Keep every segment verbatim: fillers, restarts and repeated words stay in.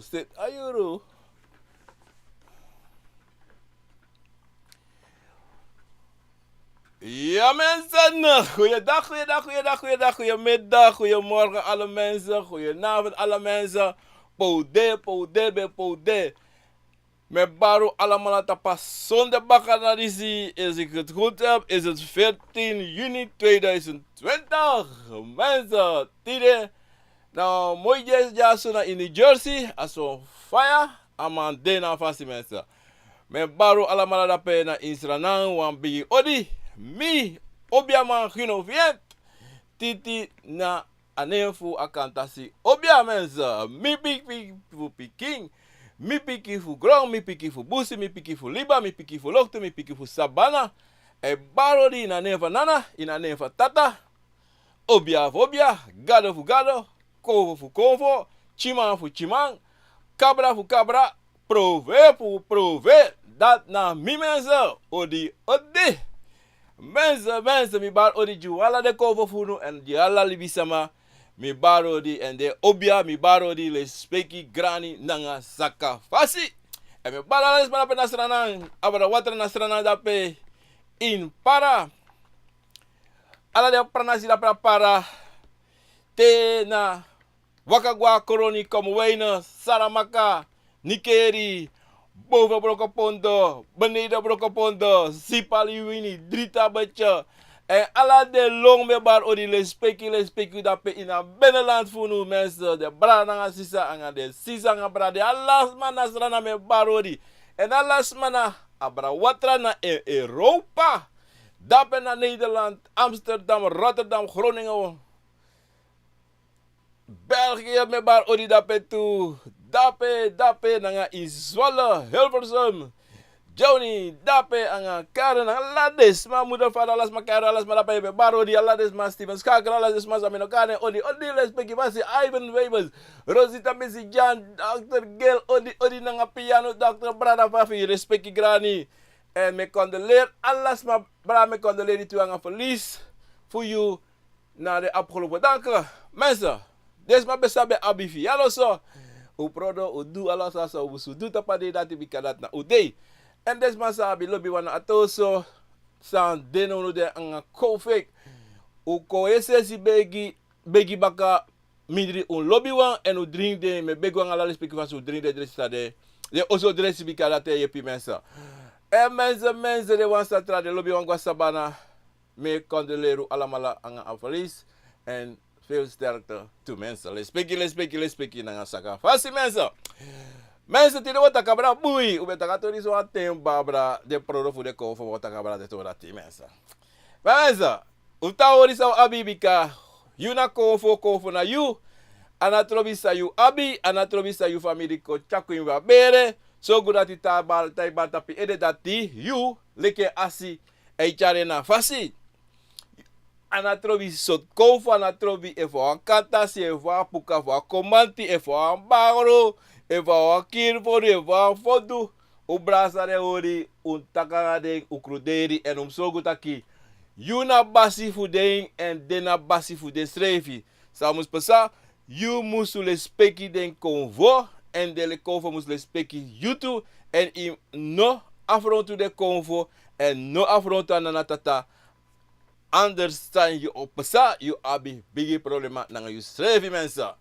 State ayuru. Ja, mensen. Goeiedag, goeiedag, goeiedag, goeiedag, goeiemiddag, goeiemorgen, alle mensen. Goedenavond, alle mensen. Pode, pode, be pode. Mi e bari un alamala tapu a sonde bakana disi. Als ik het goed heb, is het veertien juni tweeduizend twintig. Mensen, tide na moi dei dyaso na ini New Jersey, a so faya, a man de na fasi, mensen. Mi e bari un alamala dape na ini Sranan, wan bigi odi. Mi, obiaman, gino fiet. Titi na a nen fu a kantasi. Obia, mensen, mi pikin fu pikin, mi pikin fu gron, mi pikin fu busi, mi pikin fu liba, mi pikin fu loktu, mi pikin fu sabana. E bari odi na nen fu nana, ini a nen fu tata. Obia fu obia, gado fu gado, konfo fu konfo, tyiman fu tyiman, kabra fu kabra, prove fu prove. Dati na mi, mensen. Odi, odi. Mensen, mensen, mi bari odi gi un ala den konfo fu unu èn gi ala libisama. Mi bari odi èn den obia, mi bari odi, lespeki, grani nanga saka fasi. Èn mi bari ala den sma dape na Sranan, abra watra na Sranan dape, ini Para. Ala den pranasi dape na Para. Te na waka gwe na Koroni, Komweni, Saramaka, Nickerie, Boven Brokopondo, Beneden Brokopondo, Sipaliwini, Drietabetje. Èn ala den lon, mi e bari odi, lespeki, lespeki dape ini a binnenland fu unu, mensen. Den brada nanga sisa, anga den sisa anga brada, den ala sma na Sranan mi e bari odi. Èn ala sma na abra watra na e-, Europa. Dape na Nederland, Amsterdam, Rotterdam, Groningen, België, mi e bari odi dape tu. Dape, dape, nanga ini Zwolle, Hilversum, Johnny, dape, anga Karen, ala den sma, moeder, vader, ala sma, Karen, ala sma dape, mi e bari odi, ala den sma, Steven Schakel, ala den sma san mi no kan odi, odi, lespeki fasi, Ivan Webers, Rosita Misi Jan, dokter Gil, odi, odi, nanga piano, dokter, brada Fafi, lespeki, grani. Èn mi e kondoleri ala sma, brada, mi e kondoleri tu anga verlies fu yu na den afgelopen dagen. Mensen, den sma ben sabi abi fi yalo so. Un prodo, un du ala san san un musu du tapu a dei dati, bika dati na un dei. Èn den sma san abi lobiwan na a toso, san de na unu, den anga covid, un kon esesi begi, begi baka mindri un lobiwan èn un dringi den. Mi e begi un anga ala lespeki fasi, un dringi den dresi san de, den oso dresi, bika dati e yepi, mensen. Èn mensen, mensen, den wan san tra den lobiwan go na sabana, mi e kondoleri un alamala anga a verlies. Èn veel sterkte tu, mensen. Lespeki, lespeki, lespeki nanga saka fasi, mensen. Mensen, tide un o taki abra bui. Un ben taki a tori so wan ten, ma abra den prodo fu den konfo, un o taki abra den tori dati, mensen. Ma mensen, un tan hori san un abi, bika yu na konfo, konfo na yu. A no trobi san yu abi, a no trobi san yu famiri kon tyari kon ini wan bere. Sorgu dati tai bal, tai bal tapu ede, dati yu leki en asi, e tyari en na fasi. A no trobi sortu konfo, a no trobi efu a wan kantasi, efu a wan puka, efu a wan komanti, efu a wan bangro, efu a wan kirifori, efu a wan fotu. Un brasa den hori, un taki nanga den, un kruderi, èn un mus sorgu taki yu na basi fu den, èn den na basi fu densrefi. San mus pasa, yu musu lespeki den konfo, èn den konfo mus lespeki yu tu, èn yu no afrontu den konfo, èn no afrontu a nana, tata. Anders san yu o pasa, yu abi bigi problema nanga yusrefi, mensen.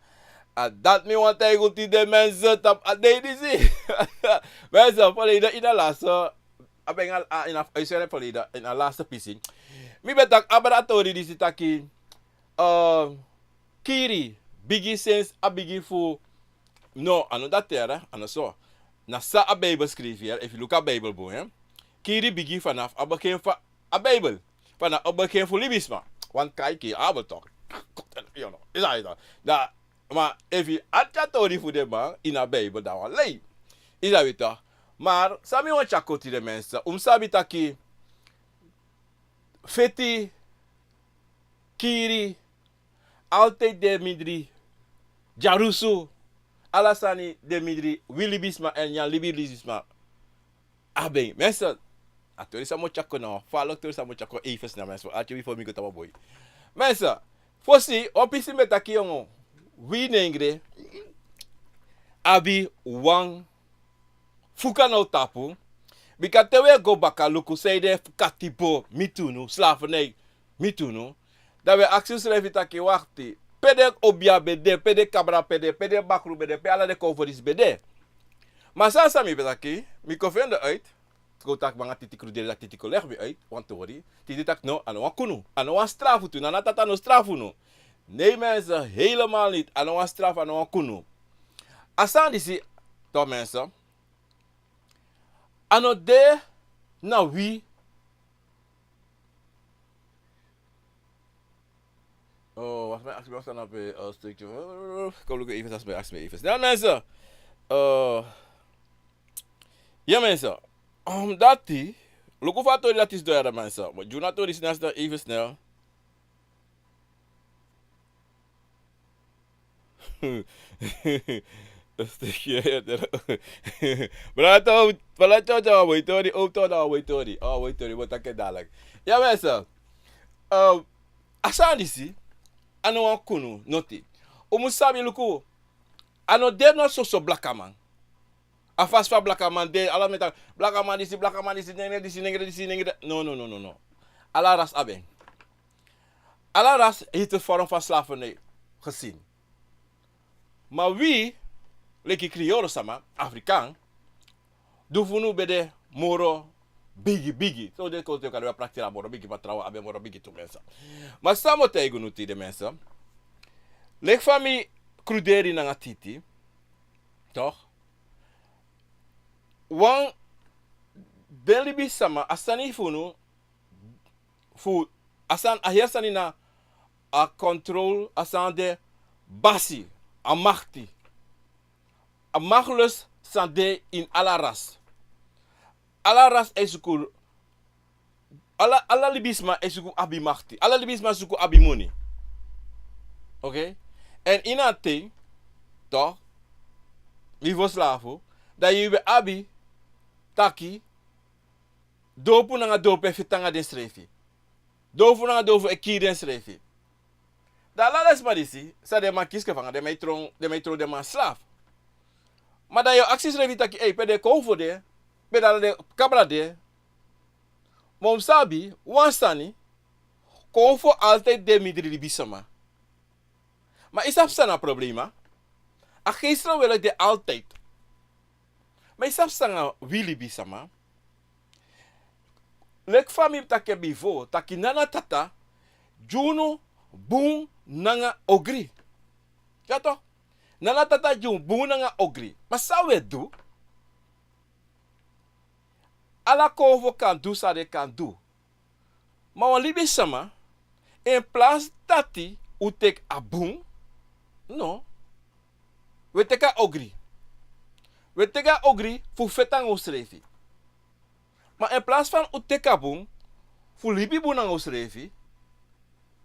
A dati mi wani taigi un tide, mensen, tapu a dei disi. Mensen, verleden ini a laatste, a ben a, a, ini a, yu seri verleden, ini a laatste pisi, mi ben taki abra a tori disi taki, eh, kiri bigi sensi a bigi fu, no, a no dati, a no so. Na san a Bijbel skrifi, efu yu luku a Bijbel bun, hè. Kiri bigi vanaf a begin fu a Bijbel. Vanaf a begin fu libisma. Want kaiki, a ben toch, yu no, yu sabi toch. Da, ma efu yu arki a tori fu den man ini a Bijbel, dan wan lei. Yu sabi toch. Maar san mi wani tyari kon tide, mensen, un mus sabi taki feti, kiri, altijd de mindri dyarusu, ala sani de mindri wi libisma èn nyan libi libisma. A ben, mensen, a tori san mi o tyari kon na wan falo tori san mi o tyari kon, even na mensen, a tyari bifo mi go tapu a boi. Mensen, fosi, wan pisi mi e taki, yongo, wi nengre, abi wan fuka na un tapu. Bika te un e go baka luku san ede fu katibo miti unu, slavernij miti unu, dan un e aksi unsrefi taki: wakti, pe den obia ben de, pe den kabra ben de, pe den bakru ben de, pe ala den konfo disi ben de? Ma san san mi ben taki, mi kon fende uit. Go taki nanga Titi Kruderi, dati Titi kon leg mi uit wan tori. Titi taki: no, a no wan kunu. A no wan strafu tu, Nana Tata no strafu unu. Nee mensen, helemaal niet. A no wan strafu, a no wan kunu. A sani disi, toch mensen, a no de na wi. Oh, wacht, mij aksi, wacht, dan heb je een stukje. Kom, luku even, dat is mijn aksi, even. Ja, mensen. Eh, ja, mensen. Om dati, luku fa a tori dati disi doro, mensen. Maar Juna tori is naast even snel. Een stukje. Brada, brada, brada, wait, tori, oh, tori, wait, tori. Oh, wait, tori, wat ik dadelijk. Ja, mensen. Eh, a sani disi, a no wan kunu, noti. Un mu sabi luku, a no de na soso blakaman. A fasi fa blakaman de, ala mi e taki, blakaman disi, blakaman disi, nengre disi, nengre disi, nengre. No, no, no, no, no. Ala ras abi en. Ala ras heeft een vorm van slavernij gezien. Ma wi, leki Kriyoro sama, Afrikaan, du fu unu ben de moro bigi bigi. So den kon taki wi e praktisi a moro bigi, ma trawan a ben moro bigi tu, mensen. Ma san mi o taigi unu tide, mensen. Leki fa mi Kruderi nanga Titi, toch? Wan, den libisama, a sani fu unu, fu, a sani, a heri sani na a control, a sani de basi, a makti. A maktlus san de ini ala ras. Ala ras e suku, ala, ala libisma e suku abi makti. Ala libisma suku abi moni. Oké? En ini a ten, toch, mi fu slafu, dan yu ben abi taki dopu nanga dopu e feti nanga densrefi. Dopu nanga dopu e kiri densrefi. Dan ala den sma disi, san den man kisi kon fanga, den man e tron, den man e tron den man slafu. Ma dan yu o aksi yusrefi taki, ei, pe den konfo de, pe den ala den kabra de. Ma un mu sabi wan sani, konfo altijd de mindri libisma. Ma yu sabi san na problema? A geestelijke wereld de altijd. Ma yu sabi san na wi libisma? Leki fa mi taki bifo, taki Nana Tata gi unu bun nanga ogri. Ya toch? Nana Tata gi unu bun nanga ogri. Ma san un e du? Ala konfo kan du san den kan du. Ma wan libisma, in plaats dati un teki a bun, no. Un e teki a ogri. Un e teki a ogri fu feti nanga unsrefi. Ma in plaats van un teki a bun, fu libi bun nanga unsrefi,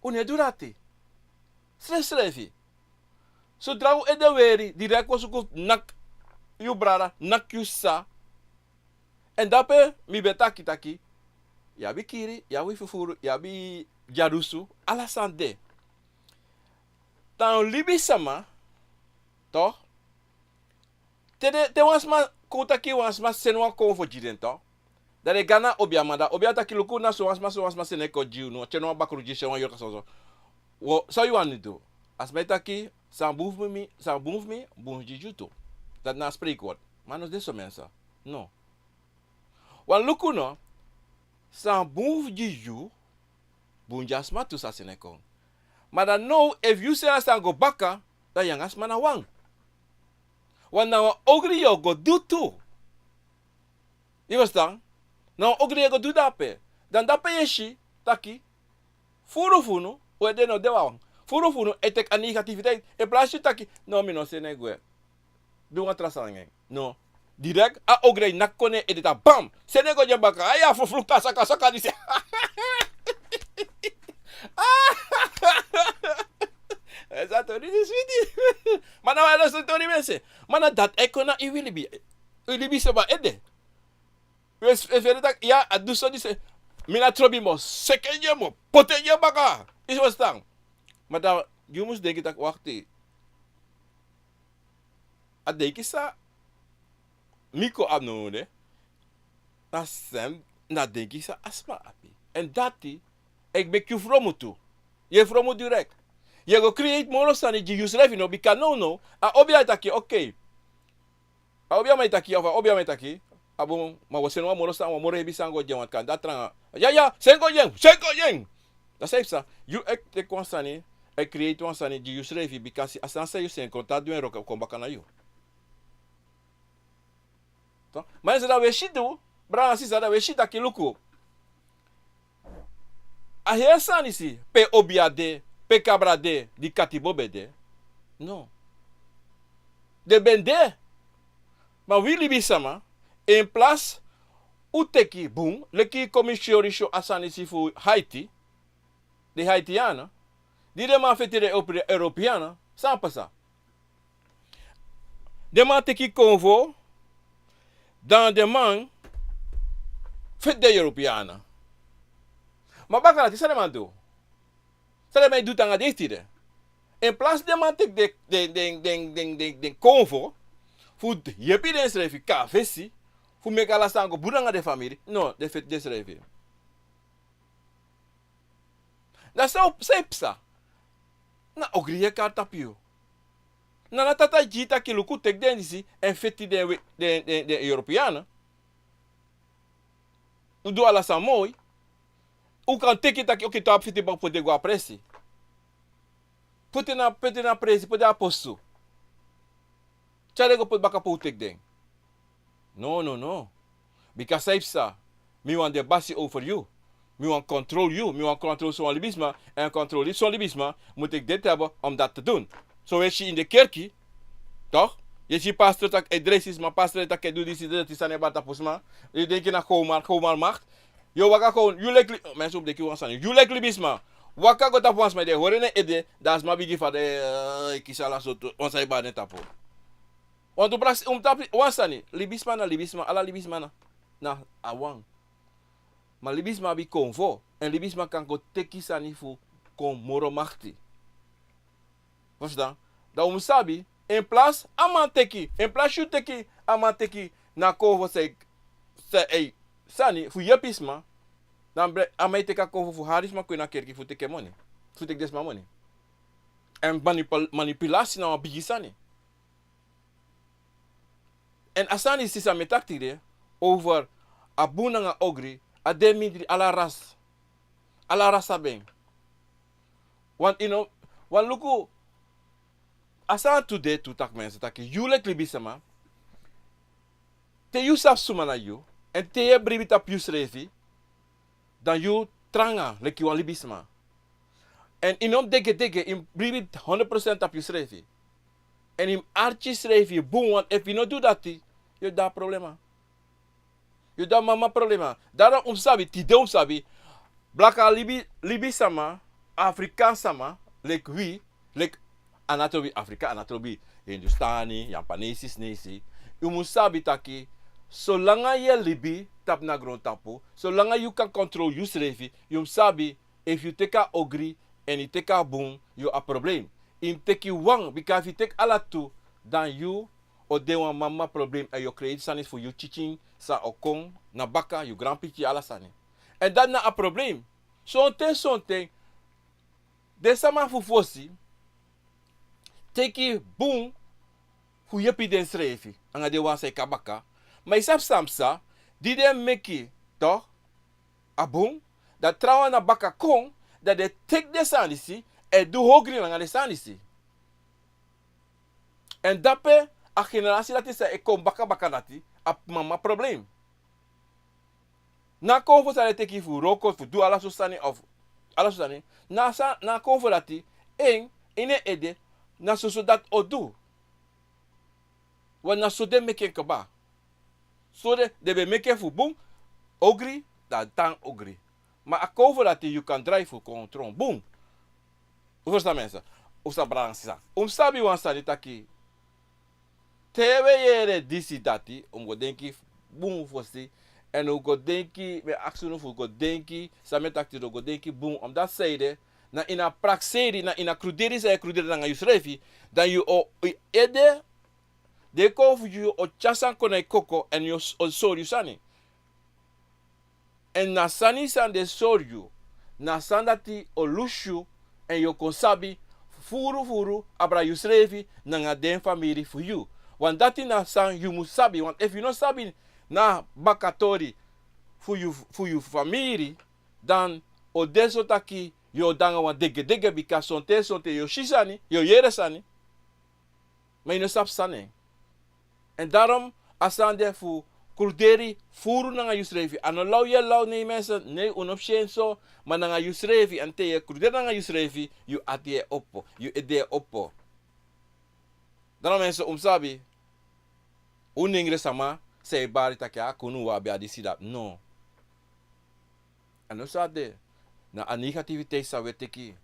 un no e du dati. Srefsrefi. Zodra un ede weri, direct un o suku naki yu brada, naki yu sisa. En dape mi ben taki taki, yu abi kiri, yu abi fufuru, yu abi dyalusu, ala sani de. Dan libisma, toch? Te den, te wan sma kon taki wan sma seni wan konfo gi den, toch? Dan den go na obiaman, dan obiaman taki luku na so wan sma, so wan sma seni en kon gi unu, seni wan bakru gi, seni wan yorka soso. Wo, san yu wani du? A sma e taki, san bun fu mi, san bun fu mi, bun gi yu tu. Dati na a spreekwoord. Ma a no de so, mensen. No. Wan luku no, san bun gi yu, bun gi a sma tu san seni en kon. Ma dan now, efu yu seni a sani go baka, dan yu nanga a sma na wan. Want na wan ogri yu o go du tu. Yu e ferstan? Na wan ogri yu e go du dape. Dan dape yu e si taki, furu fu unu, un ede no de wan. Furu fu unu e teki a negativiteit. In plaats fu taki, no, mi no seni en gwe. Du wan tra sani nanga en. No. Direct a ogri e naki kon na en ede taki bam. Seni en go gi en baka. Ai, a fufuru kan saka saka disi. Exacto, disi switi. Ma na wan losu tori, mensen. Ma na dati e kon na yu libi. Yu libisma ede. We, we feni taki, ya, a du so disi. Mi no trobi moo. Seki en gi en moo. Poti en gi en baka. Yu e ferstan? Ma dan yu mus denki taki, wakti. A denki san mi kon abi nownow de, na sem, na denki san a sma abi. Èn dati e meki yu fromu tu. Yu e fromu direct. Yu e go create moro sani gi yusrefi no, bika nownow a obia e taki, okay. A obia man e taki, of a obia man e taki, a bun, ma wi o seni wan moro sani, wan moro hebi sani go gi en, want kande a tranga. Ya, ya, seni go gi en, seni go gi en. Da san yu psa, yu e teki wan sani, e create wan sani gi yusrefi, bika a sani san yu seni kon tan du en wroko, kon baka na yu. Toch? Ma yu si, da wi e si du, brada, sisa, da wi e si taki luku. A heri sani disi, pe obia de, pe kabra de, di katibo ben de. No. Den ben de. Ma wi libisama, in plaats un teki bun, leki kon mi sori so a sani disi fu Haiti, den Haitiana, di den man feti den Europe-, Europeana, san pasa? Den man teki konfo, dan den man feti den Europeana. Ma baka dati san den man du? San den man e du te nanga den isi tide? In plaats den man teki den, den, den konfo, fu yepi densrefi kon na fesi, fu meki ala sani go bun nanga den famiri. No, den feti densrefi. Na so, san e psa. Na ogri e kon na tapu yu. Na a tata gi yu taki luku, teki den disi, èn feti den we-, den, den, den Europeana. Un du ala sani moi. Un kan teki taki, okay, te a abi feti baka, poti en go na presi. Poti en na, poti en na presi, poti en na postu. Tyari den go poti baka pe un teki den. No, no, no. Bika san e psa, mi wani de basi over yu. Mi wani control yu, mi wani control son libisma, èn control son libisma, mu teki den te hebben om dat te doen. So wi e si in de kerki, toch? Yu e si pastor taki e dresi sma, pastor taki e du disi, dati sani e bari tapu sma. Yu denki na gewoon maar, gewoon maar macht. Yu o waka kon, yu leki li-, mensen, un mus denki wan sani. Yu leki libisma. Waka go tapu wan sma, yu e hori en ede, dan a sma bigin fadon, eh, e kisi ala sortu, wan sani e bari en tapu. Want un prakseri, un tapu wan sani. Libisma na libisma, ala libisma na, na a wan. Ma libisma abi konfo, èn libisma kan go teki sani fu kon moro makti. Verstaan? Dan un mus sabi, in plaats a man teki, in plaats yu teki, a man teki na konfo san e, san e, sani fu yepi sma, dan bre-, a man e teki a konfo fu hari sma kon na kerki fu teki moni. Fu teki den sma moni. Èn manipul-, manipulasi na wan bigi sani. Èn a sani disi san mi e taki tide, over a bun nanga ogri, a de mindri ala ras. Ala ras abi en. Want yu no, want luku, a sani tu de tu taki, mensen, taki yu leki libisma, te yu sabi suma na yu, èn te yu e bribi tapu yusrefi, dan yu tranga leki wan libisma. Èn yu no mus degedege, yu mus bribi honderd procent tapu yusrefi. Èn yu mus arki yusrefi bun, want efu yu no du dati, yu o de na problema. Yu o de na mama problema. Daarom un mus sabi, tide un mus sabi, blaka libi, libisma, Afrikaan sama, leki wi, leki a no trobi Afrika, a no trobi Hindustani, Japanesi, Sinesi. Yu mus sabi taki, solanga yu e libi tapu na grontapu, solanga yu kan control yusrefi, yu mus sabi, efu yu teki a ogri èn yu teki a bun, yu abi problem. Yu mus teki wan, bika efu yu teki ala tu, dan yu o de wan mama problem, èn yu o creëer sani fu yu pikin san o kon na baka, yu granpikin, ala sani. Èn dati na a problem. Sonten, sonten, den sama fu fosi teki bun fu yepi densrefi, anga den wan san e kon na baka. Ma yu sabi san psa, di den meki, toch, a bun, dan trawan na baka kon, dan den teki den sani disi, e du ogri nanga den sani disi. Èn dape, a generasi dati san e kon baka baka dati, abi mama problem. Na konfo san den teki fu wroko, fu du ala sortu sani of ala sortu sani. Na san, na konfo dati, en, ini en ede, na soso dati o du. Want na so den meki en kaba. So den, den ben meki en fu bun, ogri, dan a tan ogri. Ma a konfo dati yu kan drai fu kon tron bun. Un ferstan, mensen? Un sa brada nanga sisa. Un mus sabi wan sani taki, te wi e yere disi dati, un mus go denki bun fosi. Èn un go denki, mi e aksi unu fu go denki, san mi e taki tide, un go denki bun. Omdat san ede, na ini a prakseri, na ini a kruderi san yu e kruderi nanga yusrefi, dan yu o, yu ede, Den kon fu yu o tyari sani kon na yu koko èn yu o s-, o sori yu sani. Èn na sani san den sori yu, na sani dati o lusu yu èn yu o kon sabi furu furu abra yusrefi nanga den famiri fu yu. Want dati na san yu mu sabi. Want efu yu no sabi na bakatori fu yu, fu yu famiri, dan o de so taki yu o de nanga wan degedege, bika sonten sonten yu o si sani, yu o yere sani. Ma yu no sabi san na en. Èn daarom a sani de fu kruderi furu nanga yusrefi. A no law yu e law, nei mensen, nei, un no mus si en so, ma nanga yusrefi. Èn te yu e kruderi nanga yusrefi, yu ati e opo, yu ede e opo. Daarom mensen, un mus sabi, un nengre sama san e bari taki a kunu, wi abi a disi, dati. No. A no so a de. Na a negativiteit san wi e teki.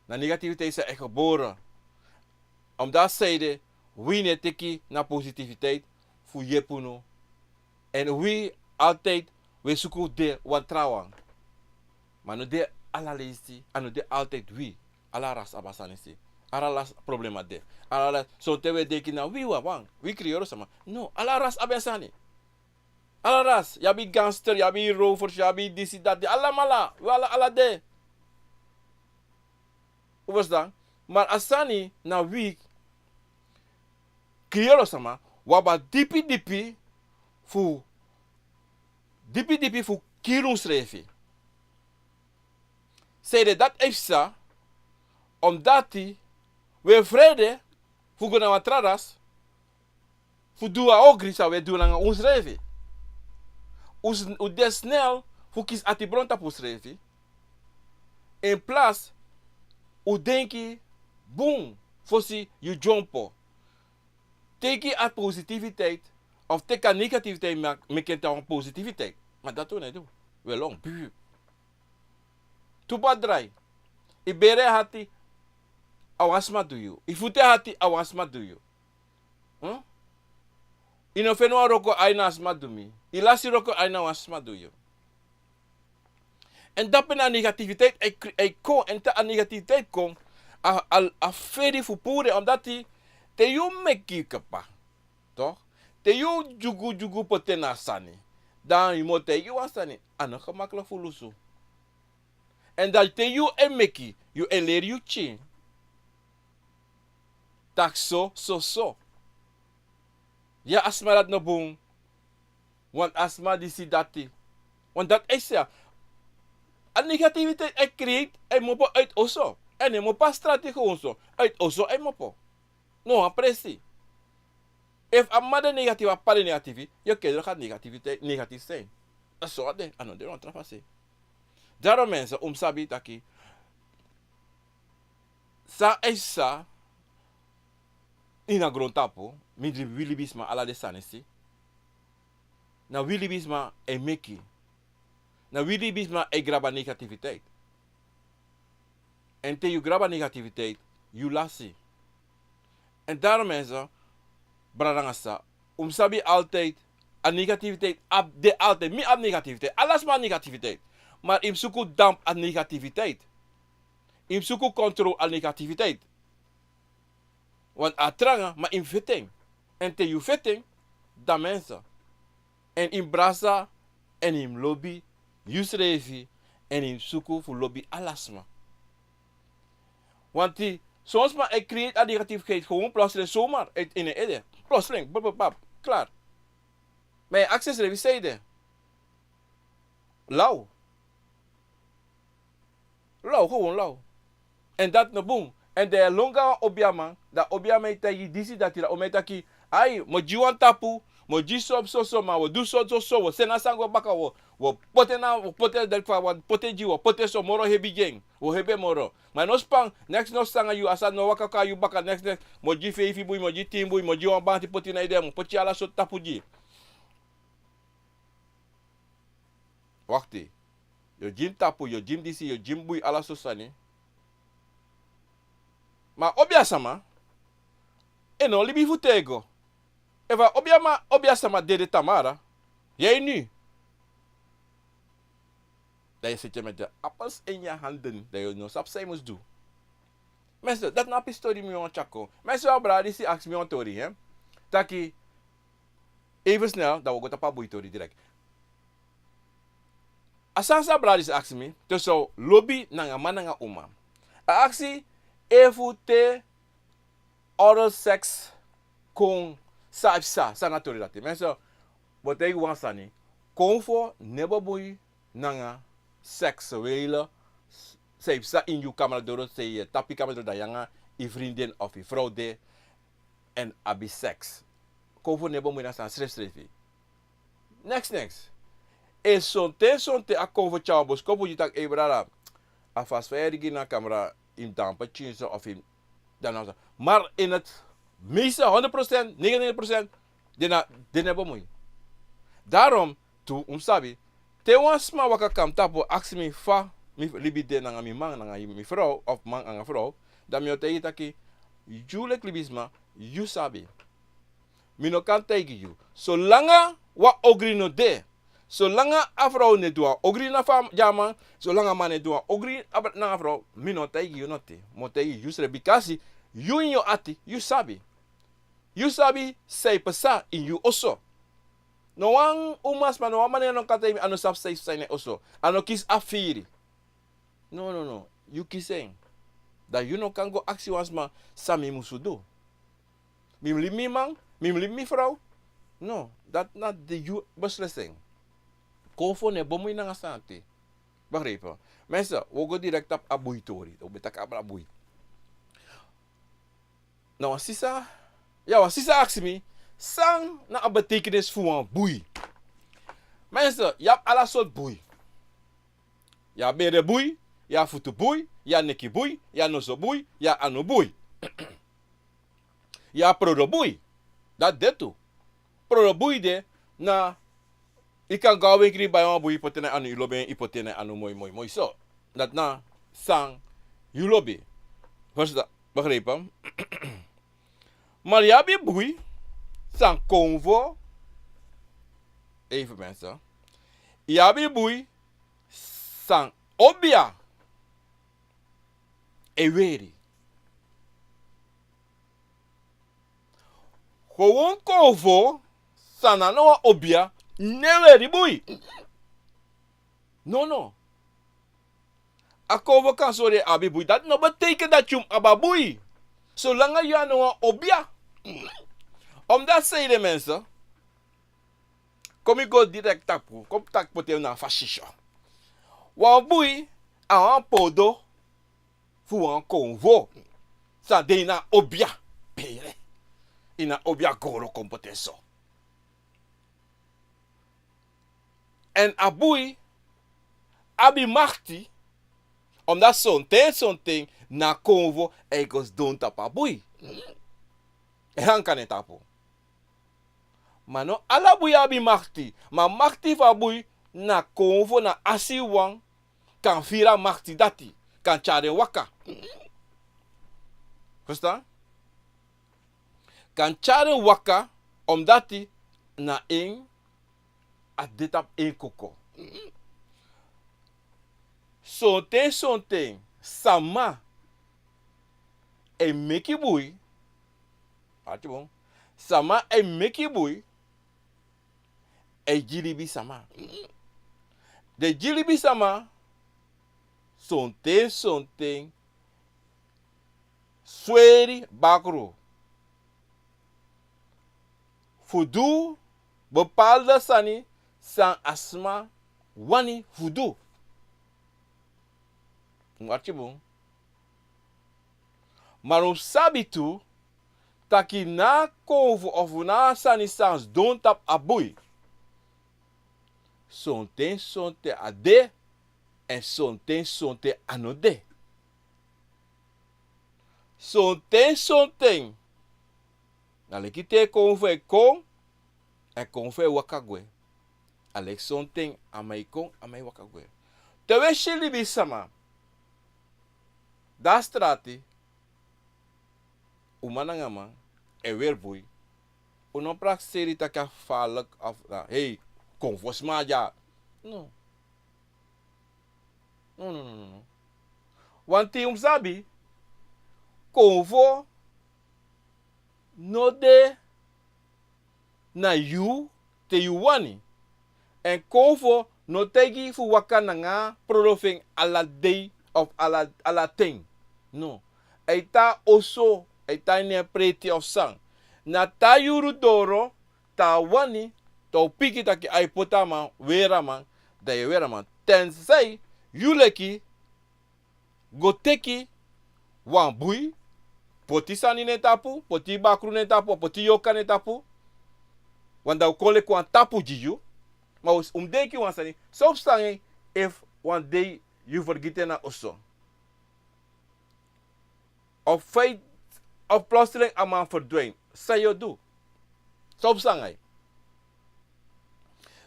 Na negativiteit san e gebore. Omdat a sani de, wi no e teki na positiviteit fu yepi unu. Èn wi altijd wi e suku de wan trawan. Ma a no de ala leisi, a no de altijd wi. Ala ras abi a sani si. Ala ras problema de. Ala ras, sonten wi e denki na wi wawan, wi Kriyoro sama. No, ala ras abi a sani. Ala ras, yu abi gangster, yu abi rovers, yu abi disi, dati, alamala, wi ala, ala de. Un ferstan? Ma a sani na wi Kriyoro sama, wi abi a dipi dipi fu, dipi dipi fu kiri unsrefi. Sanede dati e psa, omdat wi e frede fu go na wan tra ras fu du a ogri san wi e du nanga unsrefi. Un s-, un de snel fu kisi atibron tapu unsrefi. In plaats un denki bun fosi yu dyompo. Teki a positiviteit of teki a negativiteit, ma meki en tan wan positiviteit. Ma dati un no e du. Wi e lon, bibi. Tu padrai. Yu bere hati, a wan sma du yu. Yu futu hati, a wan sma du yu. Hmm? Yu no feni wan wroko, a ini a sma du mi. Yu lasi wroko, a ini a wan sma du yu. Èn dape na negativiteit e kri-, e kon, èn te a negativiteit kon, a, a, a feri fu puru en, omdat te yu meki kaba, toch? Te yu dyugu dyugu poti en na sani, dan yu mu taigi wan sani, a no gemakkelijk fu lusu. Èn dan te yu e meki, yu e leri yu pikin taki so, so, so. Ya, a sma dati no bun. Want a sma disi, dati. Want dati e si a, a negativiteit e create, e mopo uit oso. Èn e mopo a strati gewoon so. Uit oso e mopo. No wan presi. Efu a mama de negatief, a papa de negatief, yu kinderen gaan negatief, negatief zijn. A so a de, a no de wan tra fasi. Daarom mensen, un mus sabi taki san e psa ini a grontapu, mindri wi libisma, ala den sani si, na wi libisma e meki. Na wi libisma e graba negativiteit. Èn te yu graba negativiteit, yu lasi. Èn daarom mensen, brada nanga sisa, un mus sabi altijd, a negativiteit abi de altijd. Mi abi negativiteit. Ala sma abi negativiteit. Maar yu mus suku dampu a negativiteit. Yu mus suku controle a negativiteit. Want a tranga, ma yu mus feti en. Èn te yu feti en, dan mensen. Èn yu mus brasa, èn yu mus lobi yusrefi, èn yu mus suku fu lobi ala sma. Want son sma e create a negatiefheid gewoon plotseling zomaar uit in en ede. Plotseling, bab, bab, bab, klaar. Ma yu e aksi yusrefi sanede. Law. Law, gewoon law. Èn dati no bun. Èn dan yu e lon go na wan obiaman, dan obiaman e taigi yu disi, dati, dan obiaman e taki, ai, mi o gi wan tapu, mi o gi so, so, so, ma wi o du so, so, so, wi o seni a sani go baka, wi o, wi o poti en na, wi o poti en, dati fa wi o poti en gi, wi o poti en so, moro hebi gi en, wi o hebi en moro. Ma no span, next no sani nanga yu, a sani no waka kon na yu baka, next, next, mi o gi feifi bui, mi o gi tin bui, mi o gi wan banti poti na ede, mi o poti ala sortu tapu gi. Wakti. Yu o gi mi tapu, yu o gi mi disi, yu o gi mi bui, ala sortu sani. Ma obiasama, en no libi fu tego. Efu a obiama, obiasama dede tamara, yu e ini. Dan yu e seti en met de appels in je handen, dan yu no sabi san yu mus du. Mensen, dati na a pisi tori mi wani tyari kon. Mensen, wan brada disi aksi mi wan tori, hè. taki, even snel, dan wi o go tapu a bui tori direct. A sani san a brada disi aksi mi, te so lobi nanga man nanga uma. A aksi efu te oral sex kon san a psa, san na tori dati. Mensen, bo taigi wan sani. Konfo no e bemui nanga seksuele san e psa ini yu kamra doro, san yu e tapu yu kamra doro, dan yu nanga yu vriendin of yu vrouw de èn abi seks. Konfo no e bemui nanga sani srefsrefi. Neks, neks. Efu sonten, sonten a konfo tyari wan boskopu gi yu taki: "Ei brada, a fasi fa yu e rigi na kamra, yu mus danpe pikinso of yu mus dan na so." Maar in het meeste, honderd procent, negenennegentig procent, den no, den no e bemui. Daarom, tu un mus sabi, te wan sma waka kon na mi tapu, aksi mi fa mi libi de nanga mi man nanga mi vrouw, of man nanga vrouw, dan mi o taigi taki: "Yu leki libisma, yu sabi." Mi no kan taigi yu. Solanga wan ogri no de, solanga a vrouw no e du wan ogri na fa a man, solanga a man no e du wan ogri na, nanga a vrouw, mi no o taigi yu noti. Mi o taigi yu yusrefi, bikasi yu ini yu ati, yu sabi. Yu sabi san e pasa ini yu oso. No wan umasma, no wan man no kan taigi mi a no sabi san e pasa ini en oso. A no kisi a firi. No, no, no. Yu kisi en. Dan yu no kan go aksi wan sma san mi musu du. Mi mus libi mi man, mi mus libi mi vrouw. No, dati na di yu beslissing. Konfo no e bemui nanga sani dati. Begrijp? Mensen, wi o go direct tapu a bui tori. Wi ben taki abra bui. Na wan sisa, ya, wan sisa aksi mi, san na a betekenis fu wan bui? Mensen, yu abi ala sortu bui. Yu abi bere bui, yu abi futu bui, yu abi neki bui, yu abi noso bui, yu abi anu bui. Yu abi prodo bui. Dati de tu. Prodo bui de na, yu kan go na wenkri bai wan bui, yu poti en na yu anu, yu lobi en, yu poti en na yu anu moi, moi, moi so. Dati na san yu lobi. Verstaan? Begrijpen? Maar yu abi bui san konfo. Even mensen. Yu abi bui san obia e weri. Gewoon konfo san na no wan obia no e weri bui. No, no. A konfo kan sori en abi bui. Dati no betekent dati yu mus abi a bui. Solanga yu a no wan obia. Omdat, zei de mensen, kon mi go direct tapu, kon mi taki poti en na a fasi so. Wan bui a wan podo fu wan konfo san de ini a obia bere, ini a obia goro, kon poti en so. Èn a bui abi makti, omdat sonten, sonten na konfo e go sidon tapu a bui. E hanka na en tapu. Ma no ala bui abi makti, ma makti fu a bui na konfo, na a siwan kan firi a makti dati, kan tyari en waka. Verstaan? Kan tyari en waka, omdat na en a de tapu en koko. Sonten, sonten sama e meki bui. Ati bon. Sama e meki bui e gi libisma. Den gi libisma sonten, sonten sweri bakru fu du bepaalde sani san a sma wani fu du. Un arki bun. Ma un sabi tu taki na a konfo ofu na a sani san sidon tapu a bui, sonten, sonten a de, èn sonten, sonten a no de. Sonten, sonten na leki te konfo e kon, èn konfo e waka gwe. A leki sonten a man e kon, a man e waka gwe. Te un e si libisma de na strati, uma nanga man e weri bui, un no prakseri taki a gevaarlijk of, eh, hei, konfo sma dya. No. No, no, no, no, no. Wanten un sabi, konfo no de na yu te yu wani. Èn konfo no taigi fu waka nanga prodo fu en ala dei of ala, ala ten. No. A e tan na oso, a e tan ini en preti of san. Na te a yuru doro, te a wani, te a o piki taki a e poti a man, weri a man, dan yu e weri a man. Tenzij yu leki go teki wan bui, poti sani na en tapu, poti bakru na en tapu, poti yorka na en tapu. Want dan a o kon leki wan tapu gi yu. Ma un, un mus denki wan sani. San o psa nanga yu efu wan dei yu fergiti en na oso? Of feit, of plotseling a man verdwijnt. San yu o du? San o psa nanga yu?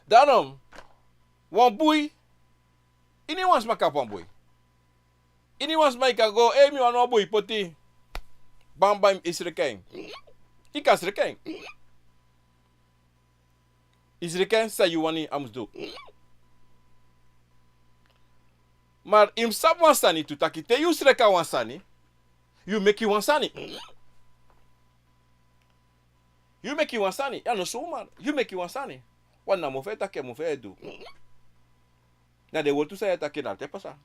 Daarom, wan bui, iniwan sma kan abi wan bui. Iniwan sma kan go, ei, mi wani wan bui, poti. Bam, bam, yu sreka en. Yu kan sreka en. Yu sreka en, san yu wani a mus du. Ma yu mus sabi wan sani tu taki te yu sreka wan sani, yu meki wan sani. Yu meki wan sani, ya no sumar, yu meki wan sani. Wan na mofu e taki, mofu e du. Na den wortu san yu e taki na te pasa.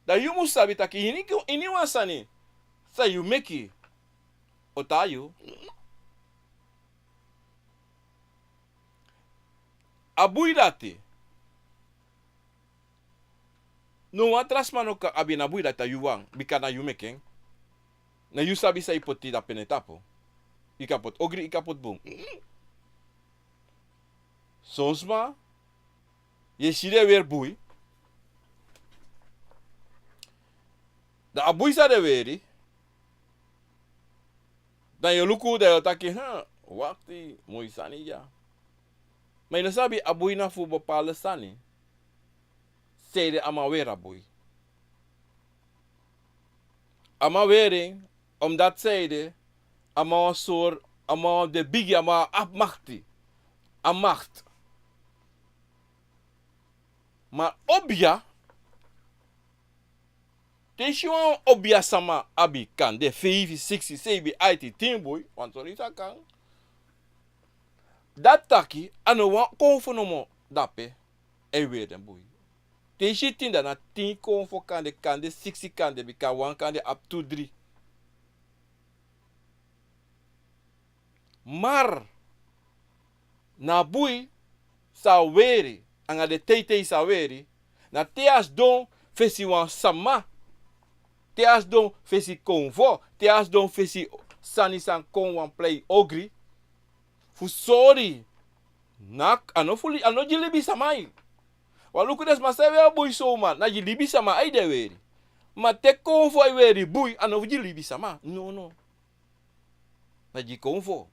Dan yu mus sabi taki ini, iniwan sani san yu meki o tan na yu. A bui dati, no wan tra sma no kan abi a bui dati, a yu wan, bika na yu meki en. Na yu sabi san yu poti dape na en tapu. Yu kan poti ogri, yu kan poti bun. Son sma, yu e si den weri bui. Dan a bui san den weri, dan yu o luku, dan yu o taki, hm, wakti, moi sani dya. Ma yu no sabi a bui na fu bepaalde sani. Sanede a man weri a bui? A man weri en, omdat sanede, a man wan sori, a man wan de bigi, a man abi makti. A makti. Ma obia, te yu si wan obia sama abi kande feifi, siksi, seibi, aiti, tin bui, wan sori sa kan. Dati taki, a no wan konfo nomo dape, a e weri den bui. Te yu si tin, dan na tin konfo kande, kande siksi kande, bika wan kande abi tu, dri. Mar na a bui san a weri, anga den teitei san a weri, na te a sidon fesi wan sama, te a sidon fesi konfo, te a sidon fesi sani san kon wan prei ogri, fu sori, na a no fu li-, a no gi libisama. Wan luku den sma san e weri bui so, ma na gi libisama a e de weri. Ma te konfo e weri bui, a no fu gi libisama. No, no. Na gi konfo.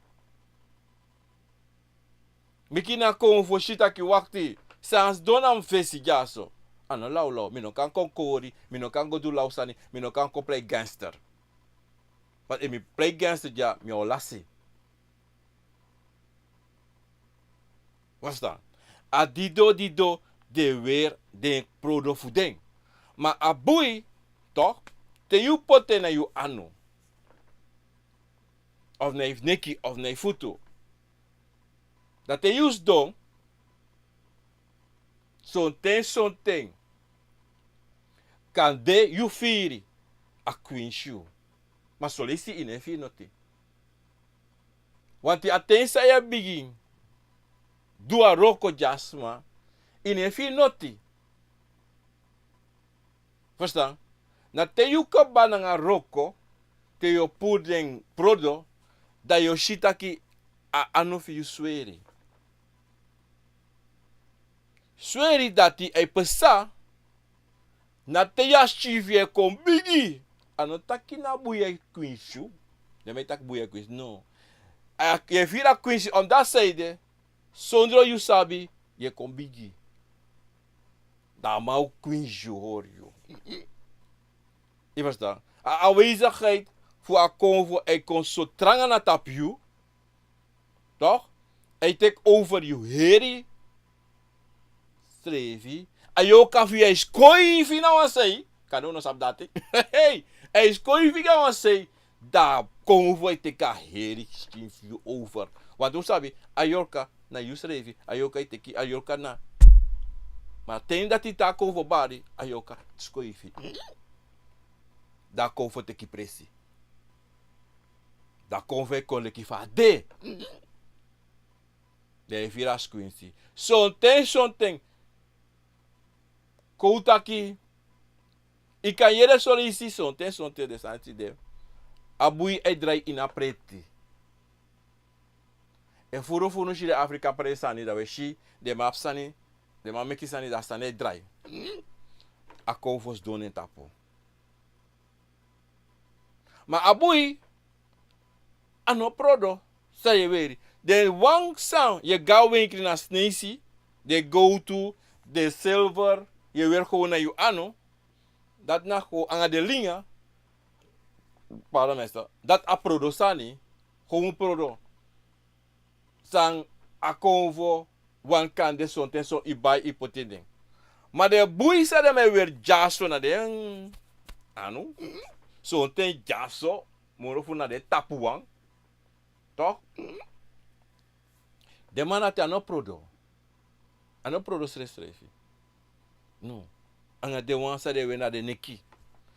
Meki na konfo si taki wakti, san sidon na mi fesi dyaso. A no lawlaw, mi no kan kon kori, mi no kan go du law sani, mi no kan kon prei gangster. Want efu mi prei gangster dya, mi o lasi. Wastan. A dido dido den weri den prodo fu den. Ma a bui, toch, te yu poti en na yu anu, of na yu neki, of na yu futu. Dan te yu sidon, sonten, sonten, kande yu firi a kwinsi yu. Ma son leisi yu no e firi noti. Want a ten san yu e bigin du a wroko gi a sma, yu no e firi noti. Verstaan? Na te yu kaba nanga wroko, te yu o puru den prodo, dan yu o si taki a anu fu yu sweri. Sweri dati a e pasa, na te yu a sikin fu yu e kon bigi. A no taki na bui e kwinsi yu. Den man e taki bui e kwinsi, no. A, yu e firi a kwinsi, omdat sanede, sondro yu sabi, yu e kon bigi. Dan a man o kwinsi yu, hori yu. Yu verstaan? A aanwezigheid fu a konfo e kon so tranga na tapu yu. Toch? A e teki over yu heri srefi. A yorka fu yu e skoifi na wan sei. Kande un no sabi dati. Hey, a e skoifi na wan sei. Dan a konfo e teki a heri skin fu yu over. Want un sabi, a yorka na yusrefi, a yorka e teki, a yorka na. Ma ten dati te a konfo bari, a yorka skoifi. Dan a konfo teki presi. Dan a konfo e kon leki fa a de. Den e firi a skwinsi. Sonten, sonten. Kon un taki, yu kan yere son leisi, sonten, sonten den sani tide. A bui e drai ini a preti. Efu unu fu unu si den Afrika presi sani, dan un e si, den man abi sani, den man meki sani, dan sani e drai. A konfo sidon na en tapu. Ma a bui, a no prodo san yu e weri. Den wan san yu e go a wenkri na sneisi, den gowtu, den silver, yu e weri gewoon na yu anu. Dati na gewoon anga den linga. Pardon, meester. Dati a prodo sani, gewoon prodo. San a konfo wani kan de sonten so yu bai yu poti en den. Ma den bui san den man e weri dyaso na den anu. Sonten dyaso, moro fu na den tapu wan. Toch? Den man dati a no prodo. A no prodo srefsrefi. No. Anga den wan san den e weri na den neki.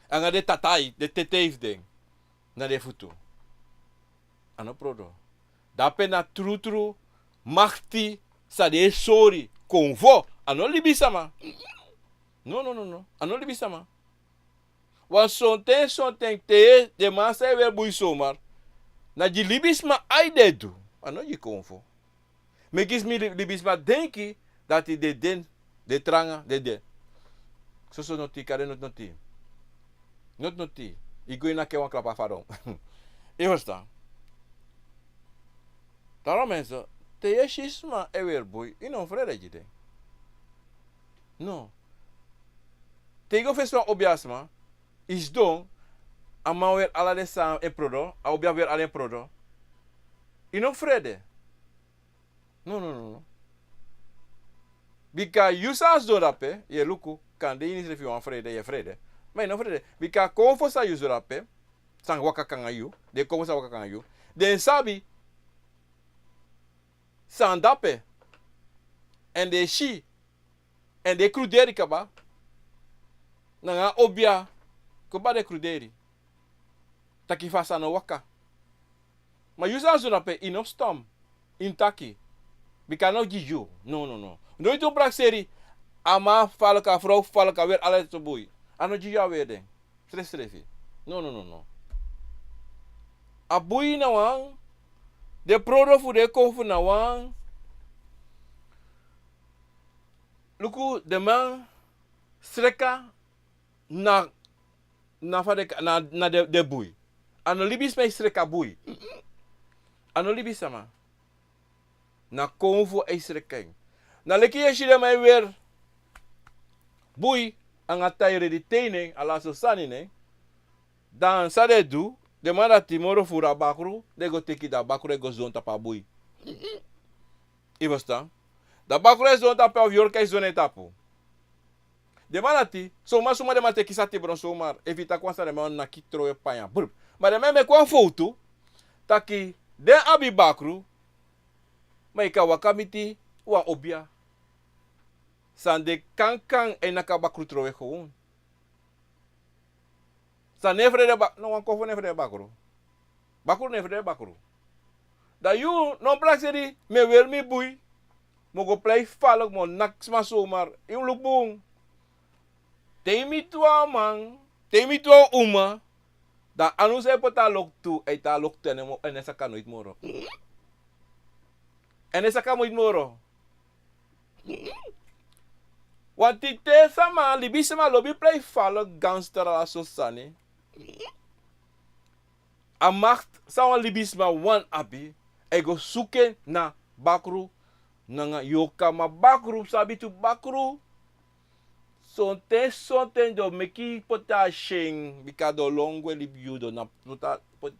Anga den tatai, den tetei fu den. Na den futu. A no prodo. Dape na trutru makti san den e sori konfo. A no libisama. No, no, no, no. A no libisama. Wan sonten, sonten te den man san e weri bui somar. Na gi libisma a e de du. A no gi konfo. Meki smi li-, libisma denki dati den, den, den tranga, den de. Soso noti, kari noti, noti. Noti, noti. Yu go ini a ke wan klapa fadon. Yu ferstan. Daarom mensen, te yu e si sma e weri bui, yu no frede gi den. No. Te yu go fesi wan obiasma, yu sidon, a man weri ala den sani e prodo, a obia weri ala en prodo. Yu no frede. No, no, no, no. Bika yu san sidon dape, yu e luku, kande ini srefi wan frede, yu e frede. Ma yu no frede. Bika konfo san yu sidon dape, san waka kon nanga yu, den konfo san waka kon nanga yu. Den sabi, san dape, èn den si, èn den kruderi kaba, nanga obia, kaba den kruderi. Taki fa san no waka. Ma yu san sidon dape, yu no stom, yu no taki. Bika a no gi yu. No, no, no. No yu tu prakseri, a man falka, a frow falka, weri ala den tu bui. A no gi yu a weri den. Srefsrefi. No, no, no, no. A bui na wan, den prodo fu den konfo na wan. Luku, den man sreka na, na fa den ka-, na, na den, den bui. A no libisma e sreka bui. A no libisama. Na konfo e sreka en. Na leki yu e si den man e weri bui anga tai redi te nen, ala so sani nen. Dan san den du, den man dati moro furu a bakru, den go teki, dan bakru e go sidon tapu a bui. Yu ferstan? Dan bakru e sidon tapu, of yorka e sidon na en tapu. Den man dati, son man, son man den man teki sati bron somar, efu yu taki wan sani den man naki trowe panya, brup. Ma den man e meki wan fowtu, taki den abi bakru, ma yu kan waka miti wan obia. San de kankan e naki a bakru trowe gewoon. San no e frede ba-, no wan konfo no e frede bakru. Bakru no e frede bakru. Dan yu no prakseri, mi e weri mi bui, mi o go plei falk, mi o naki sma somar, yu mus luku bun. Te yu miti wan man, te yu miti wan uma, dan anu san e poti a loktu, e tan a loktu, èn e mo-, èn e saka noiti moro. Èn e saka noiti moro. Wanti te sama, libisma lobi plei falk, gangster, ala so sani. A makti san wan libisma wani abi, a e go suku en na bakru, nanga yorka, ma bakru, sabi tu bakru. Sonten, sonten den o meki yu poti a syen, bika den o lon gwe libi yu, den o na poti a, poti.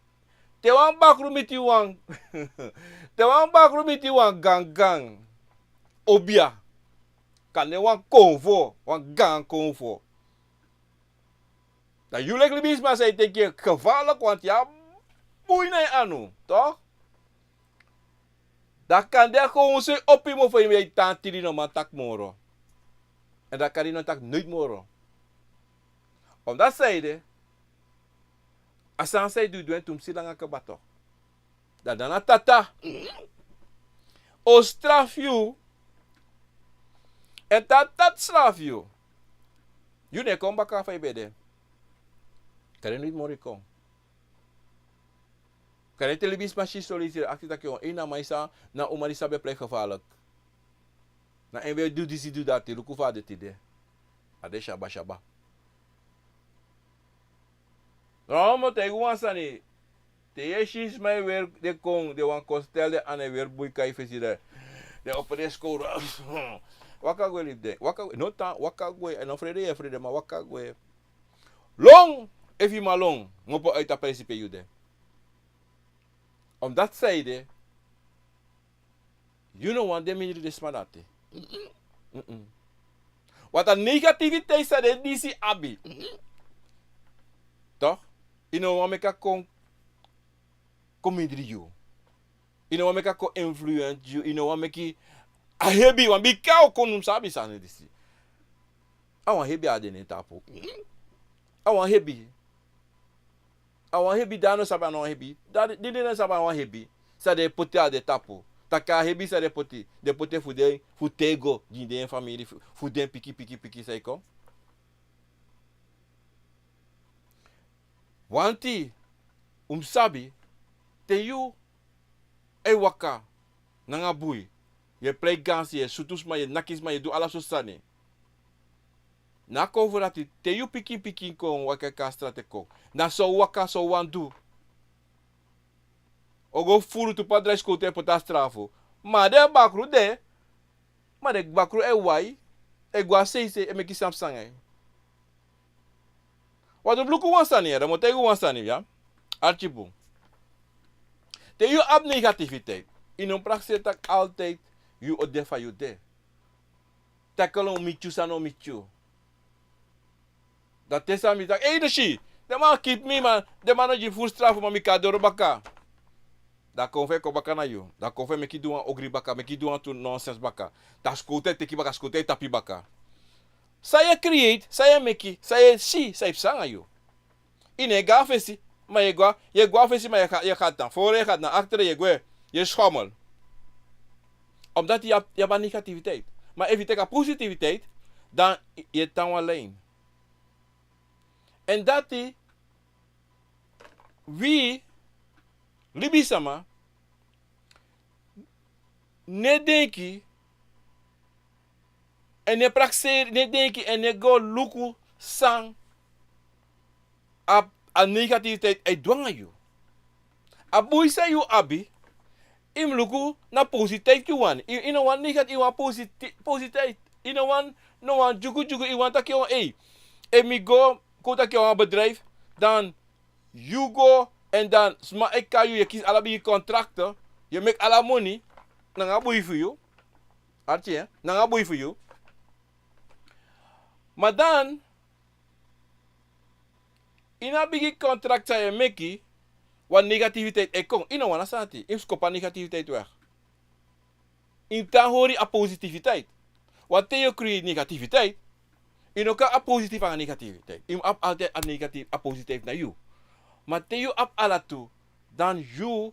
Te wan bakru miti wan, te wan bakru miti wan gangan, obia, kande wan konfo, wan gangan konfo. Dan yu leki libisma san e teki en gevaarlijk, want yu abi bui na yu anu, toch? Dan kande a kon un sei opi mofo yu e tan tiri no man taki moro. Èn dan kande yu no taki noiti moro. Omdati san ede, a sani san yu du, yu du en tumsi langa kaba tok. Dan na tata o strafu yu. Èn te a tata strafu yu, yu no e kon baka fa yu ben de. Kande noiti moro yu kon. Kande te libisma si soliseri aksi taki wan ini a man san na uman di sabi e prei gevaarlijk. Na en ben du disi du dati, luku fa a de tide. A de syaba syaba. Nomo taigi wan sani. Te yu e si sma e weri, den kon, den wan kon stel den ana e weri bui kai fesi de. Den opo den skowru. Waka gwe libi den. Waka gwe, no tan, waka gwe. Èn no frede yu e frede, ma waka gwe. Lon, efu yu man lon, ngopo uit a presi pe yu de. Omdati san ede, yu no wani de mindri den sma dati. Mm-mm. Want a negativiteit san den disi abi. Toch? Yu no wani meki a kon, kon mindri yu. Yu no wani meki a kon influence yu. Yu no wani meki a hebi, want bika a o kon, un sabi sani disi. A wan hebi a de na en tapu. A wan hebi. A wan hebi, dan a no sabi a no wan hebi. Dan di den no sabi a wan hebi, san den e poti a den tapu. Taki a hebi san den poti, den poti en fu den, fu tego gi den famiri, fu, fu den pikin, pikin, pikin san e kon. Wanti un mus sabi, te yu e waka nanga bui, yu e prei gansi, yu e sutu sma, yu e naki sma, yu e du ala sortu sani. Na kon fu dati, te yu pikin pikin kon waka e kon a strati e kon, na so waka so wani du. O go furu tu, pe a drai skowtu e poti a strafu. Ma den bakru de, ma den bakru e wai, e go a seisei, e meki san psa nanga yu. Wan tu, luku wan sani ya, dan mi o taigi wan sani ya. Arki bun. Te yu abi negativiteit, yu no prakseri taki altijd yu o de fa yu de. Taki a no miti yu, san no miti yu. Dan te san mi taki, ei, den si, den man kip mi, ma den man no gi furu strafu, ma mi kon a doro baka. Dan a kon fu en kon baka na yu. Dan a kon fu en meki yu du wan ogri baka, meki yu du wan tu nonsens baka. Dan skowtu e teki baka, skowtu e tapu yu baka. San yu e create, san yu e meki, san yu e si, san e psa nanga yu. Yu no e go a fesi, ma yu e go a, yu e go a fesi, ma yu e ga, yu e ga tan foro, yu e ga tan aktere, yu e gwe, yu e schommel. Omdati yu abi, yu abi a negativiteit. Ma efu yu teki a positiviteit, dan yu e tan wan lijn. Èn dati, wi libisma no e denki, èn no e prakseri, no e denki, èn no e go luku san a, a negativiteit e du nanga yu. A bui san yu abi, yu mus luku na positeit yu wani. Yu, yu no wani negati-, yu wani positi-, positeit. Yu no wani, no wani dyugudyugu, yu wani taki wan, ei, efu mi go, kon taki wan bedrijf, dan yu go, èn dan sma e kai yu, yu e kisi ala bigi contract, yu e meki ala moni, nanga bui fu yu. Arki, eh? Nanga bui fu yu. Ma dan, ini a bigi contract san yu e meki, wan negativiteit e kon. Yu no wani a sani dati, yu mus kopu a negativiteit weg. Yu mus tan hori a positiviteit. Want te yu e create negativiteit, yu no kan abi positief nanga negativiteit. Yu mus abi altijd a negatief, a positief na yu. Ma te yu abi ala tu, dan yu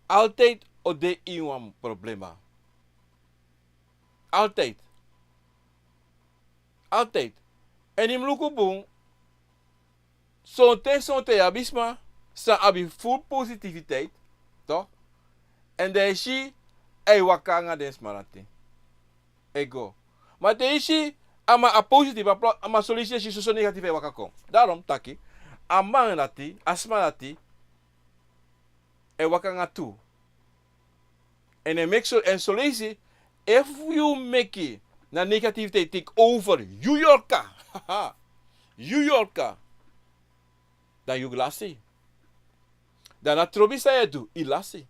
altijd o de ini wan problema. Altijd. Altijd. Èn yu mus luku bun, sonten, sonten yu abi sma san abi furu positiviteit, toch? Èn dan yu e si a e waka nanga den sma dati e go. Ma te yu si a man abi positief, a pro-, a man son leisi yu e si soso negatief e waka kon. Daarom taki, a man dati, a sma dati, e waka nanga tu. Èn e meki so, èn son leisi, efu yu meki na negativiteit take over yu yorka, yu yorka, dan yu lasi. Dan na trobi san yu e du, yu lasi.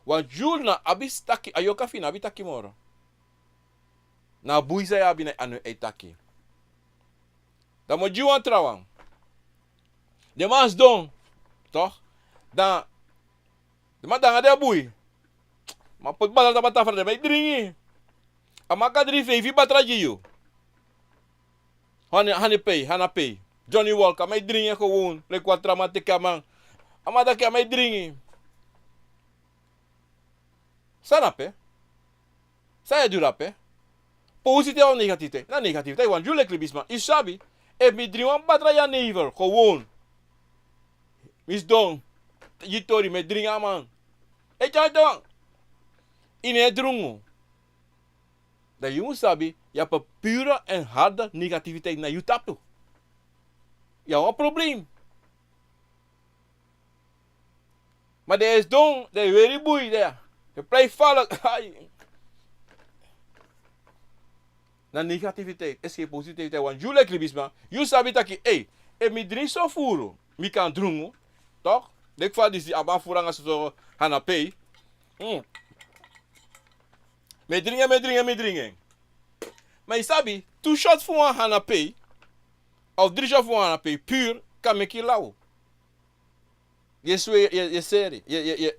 Want yu no abi taki, a yorka fu yu no abi taki moro. Na a bui san yu abi na a no e taki. Dan mi o gi wan trawan. Den man sidon, toch? Dan den man de nanga den bui. A poti batra tapu a tafra, den man e dringi. A man kan dringi feifi batra gi yu. Hana, hana pei, hana pei. Johnny Walker, man e dringi en gewoon. Leki wan tra man teki a man. A man taki a man e dringi. San na ape? San yu e du na ape? Positiviteit of negativiteit? Na negativiteit, want yu leki libisma. Yu sabi, efu mi dringi wan batra jenever, gewoon. Mi sidon, gi tori, mi e dringi a man. E tyari te wan. Yu no e drungu. Dan yu mus sabi, yu abi pure en harde negativiteit na yu tapu. Yu abi wan probleem. Ma den e sidon, den e weri bui de. Den e prei falek. Ai. Na negativiteit, escape positiviteit. Want yu leki libisma, yu sabi taki, ei, efu mi dringi so furu, mi kan drungu. Toch? Leki fa disi a man furu nanga so, so, hana pei. Mm. Mi e dringi en, mi e dringi en, mi e dringi en. Ma yu sabi, tu shot fu wan hana pei, of dri shot fu wan hana pei, pure, kan meki yu law. Yu e swe, yu e, yu e seri, yu e, yu e, yu e.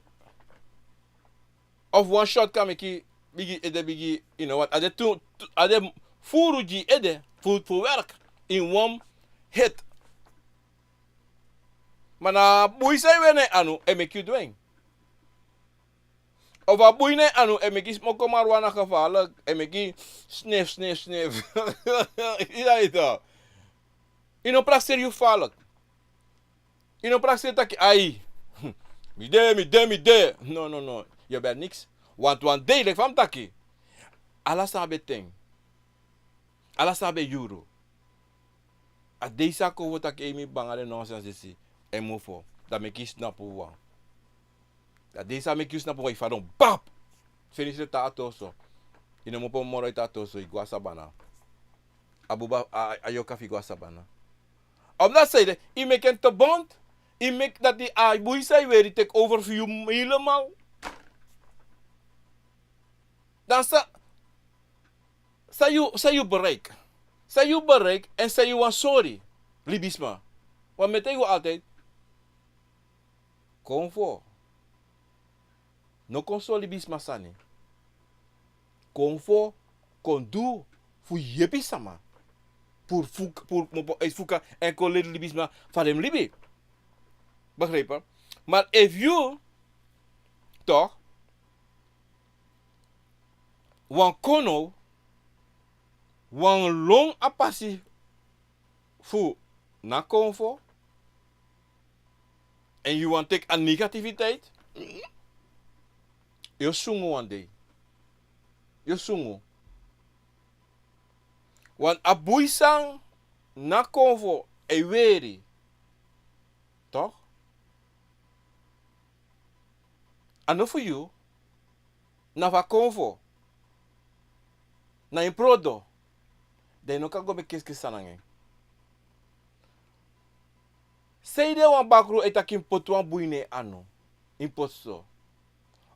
Of wan shot kan meki bigi ede bigi, you know what, a de tu, tu, a de furu gi ede, fu, fu werk, in one hit. Ma na a bui san yu weri na yu anu, e meki yu dwengi. Of a bui na yu anu, e meki smoko marijuana gevaarlijk, e meki snif, snif, snif. Yu sabi toch. Yu no prakseri yu falek. Yu no prakseri taki, ai. Mi de, mi de, mi de. No, no, no. Yu ben niks. Want wan dei, leki fa mi taki. Ala san abi en ten. Ala san abi en yuru. A dei san a kon fu taki, ei, mi banga den nonsens disi. En mofo. Dan meki yu snapu wan. A dei san meki yu snapu wan, yu fadon, bap! Fenisi de tan a toso. Yu no mu opo moro ete a toso, yu go a sabana. A buba, a, a, a yoka fu yu go a sabana. Omdat san ede, yu meki en te bond, yu meki dati a bui san yu weri take over fu yu helemaal. Dan san, san yu, san yu bereik. San yu bereik en san yu wani sori. Libisma. Want mi e taigi unu altijd. Konfo. No kon sori libisma sani. Konfo kon du fu yepi sama. Puru fuka, puru mopo, eh, fuka, en kon leri libisma fa den mus libi. Begrijp? Maar efu yu, toch, wan kono, wan lon a pasi fu na konfo, en yu wani teki a negativiteit, yu o sungu wan dei. Yu o sungu. Want a bui san na konfo e weri, toch? A no fu yu, na fu a konfo. Na en prodo. Dan yu no kan go meki keskesi sani nanga en. Sanede wan bakru e taki yu mus poti wan bui na en anu. Yu mus poti so.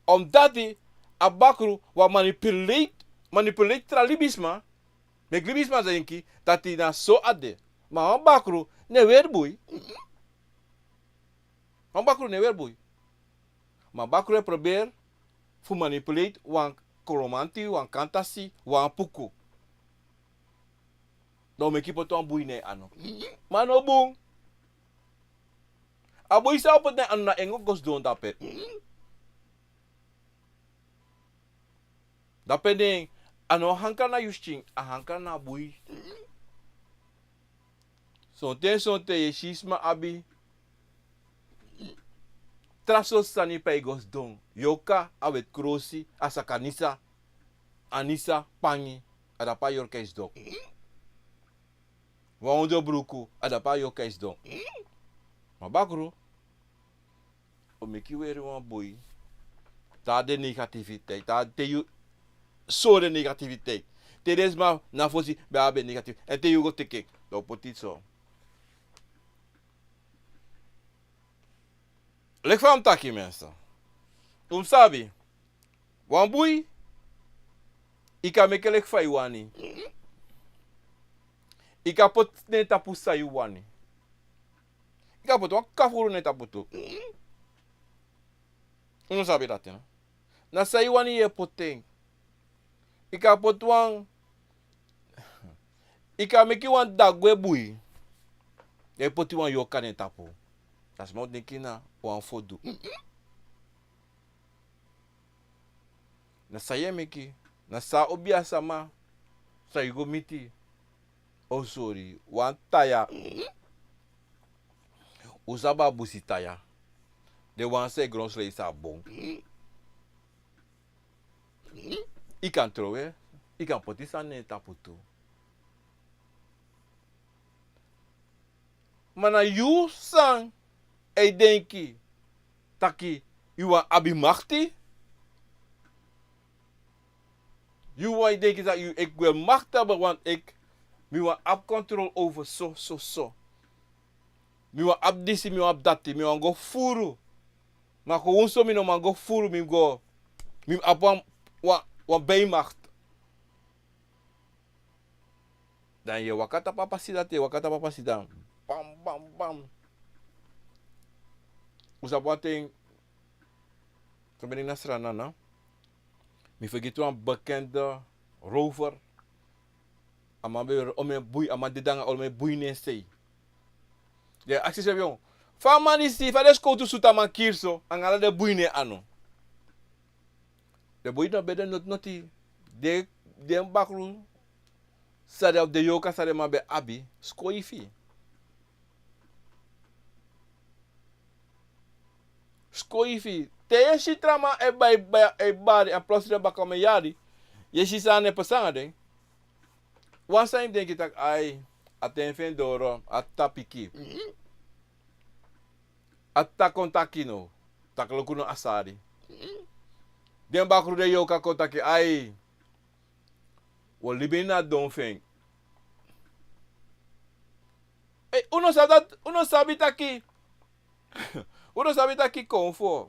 Omdati a bakru wani manipulate, manipulate tra libisma. Meki libisma denki dati na so a de. Ma wan bakru no e weri bui. Wan bakru no e weri bui. Ma bakru e proberi fu manipulate wan kromanti, wan kantasi, wan puku. Dan o meki poti wan bui na en anu. Ma a no bun. A bui san o poti na en anu na en go sidon dape. Dape nen, a no hankra na yu skin, a hankra na a bui. Sonten, sonten yu e si sma abi tra sortu sani pe a e go sidon. Yoka, a weti krosi, a sakanisa, anisa, pangi, a dape a yorka e sidon. Wan ondro bruku, a dape a yorka e sidon. Ma bakru, o meki weri wan bui. Te a de negativiteit, te a, te yu sori negativiteit. Te den sma na fosi ben abi negativiteit. En te yu go teki en, dan o poti so. Leki fa mi taki, mensen. Un sabi. Wan bui, yu kan meki leki fa yu wani. Yu kan poti na en tapu san yu wani. Yu kan poti wan kafuru na en tapu tu. Un no sabi dati, no? Na san yu wani yu e poti en. Yu kan poti wan, yu kan meki wan dagwe bui. Yu e poti wan yorka na en tapu. Da sma o denki na wan fodu. Na san yu e meki, na san a obiasama san yu go miti. O sori, wan taya. Un sabi a busi taya. Den wan san e gronslei san a bon. Yu kan trowe, yu kan poti sani na en tapu tu. Ma na yu san e denki taki yu wani abi makti. Yu wani denki taki yu e gwe makti, ma wan ek, mi wani abi control over so, so, so. Mi wani abi disi, mi wani abi dati, mi wani go furu. Ma kon un so mi no man go furu, mi go, mi abi wan, wan, wan bijmacht. Dan yu e waka tapu a pasi dati, yu e waka tapu a pasi dan. Bam, bam, bam. Un sabi wan ten, so mi na Sranan, mi fergiti wan bekende rover. A man ben weri omeni bui, a man dede nanga omeni bui na en sei. Den aksi srefi, fa a man disi, fa den skowtu sutu a man kiri so, anga ala den bui na en anu. Den bui no ben de noti noti, den, den bakru san den, den yorka san den man ben abi, skoifi. Skoifi. Te yu e si tra man e bai, bai, e bari, èn plotseling baka wan yari, yu e si san e pasa nanga den. Wan sani yu denki taki, ai, a ten fu en doro, a ta piki. A ta kon taki no, taki luku no a sari. Den bakru den yorka kon taki, ai, wi o libi ini a don fu en. Ei, un no sabi dati, un no sabi taki, un no sabi taki kon fu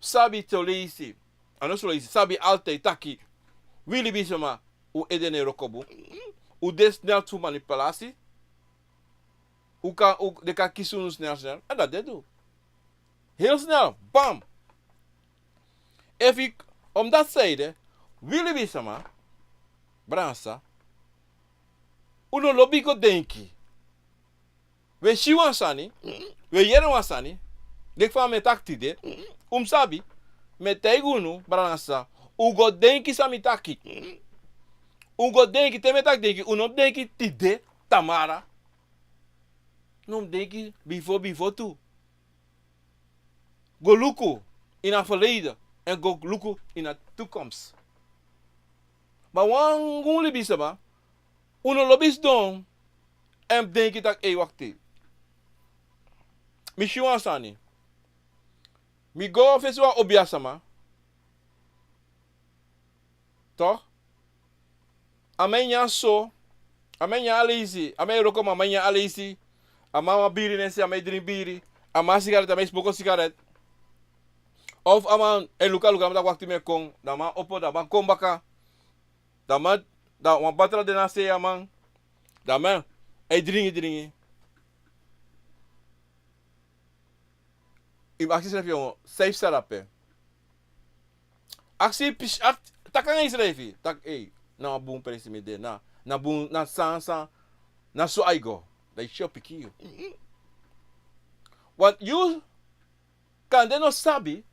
sabi soleisi, a no soleisi, sabi altijd taki, wi libisma, un ede no e wroko bun, un de snel fu manipulasi, un kan, un, den kan kisi unu snel, snel, èn dati den du. Heel snel, bam. Efu, omdat zij de, wi libisma, Bransa, un no lobi go denki. Wi e si wan sani, wi e yere wan sani, leki fa mi e taki tide, un mus sabi, mi e taigi unu, Bransa, un go denki san mi taki. Un go denki, te mi e taki denki, un no mus denki tide, tamara. Un no mus denki bifo, bifo tu. Go luku ini a verleden èn go luku ini a toekomst. Ma wan, un libisma, un no lobi sidon èn denki taki, ei, wakti. Mi si wan sani. Mi go fesi wan obiasma. Toch? A man e nyan so, a man e nyan aleisi, a man e wroko ma a man e nyan aleisi, a man abi wan biri na en sei, a man e dringi biri, a man abi sigaret, a man e smoko sigaret. Of a man e luku, luku, a man taki wakti mi e kon, dan a man opo, dan a man kon baka, dan a man, dan wan batra de na sei a man, dan a man e dringi, dringi. Yu mus aksi yusrefi, yongu, san yu psa dape. Aksi pis-, ak-, taki nanga yusrefi. Taki, ei, na wan bun presi mi de, na, na bun, na san, san, na so ai go. Dan yu si yu o piki yu. Want yu kande no sabi,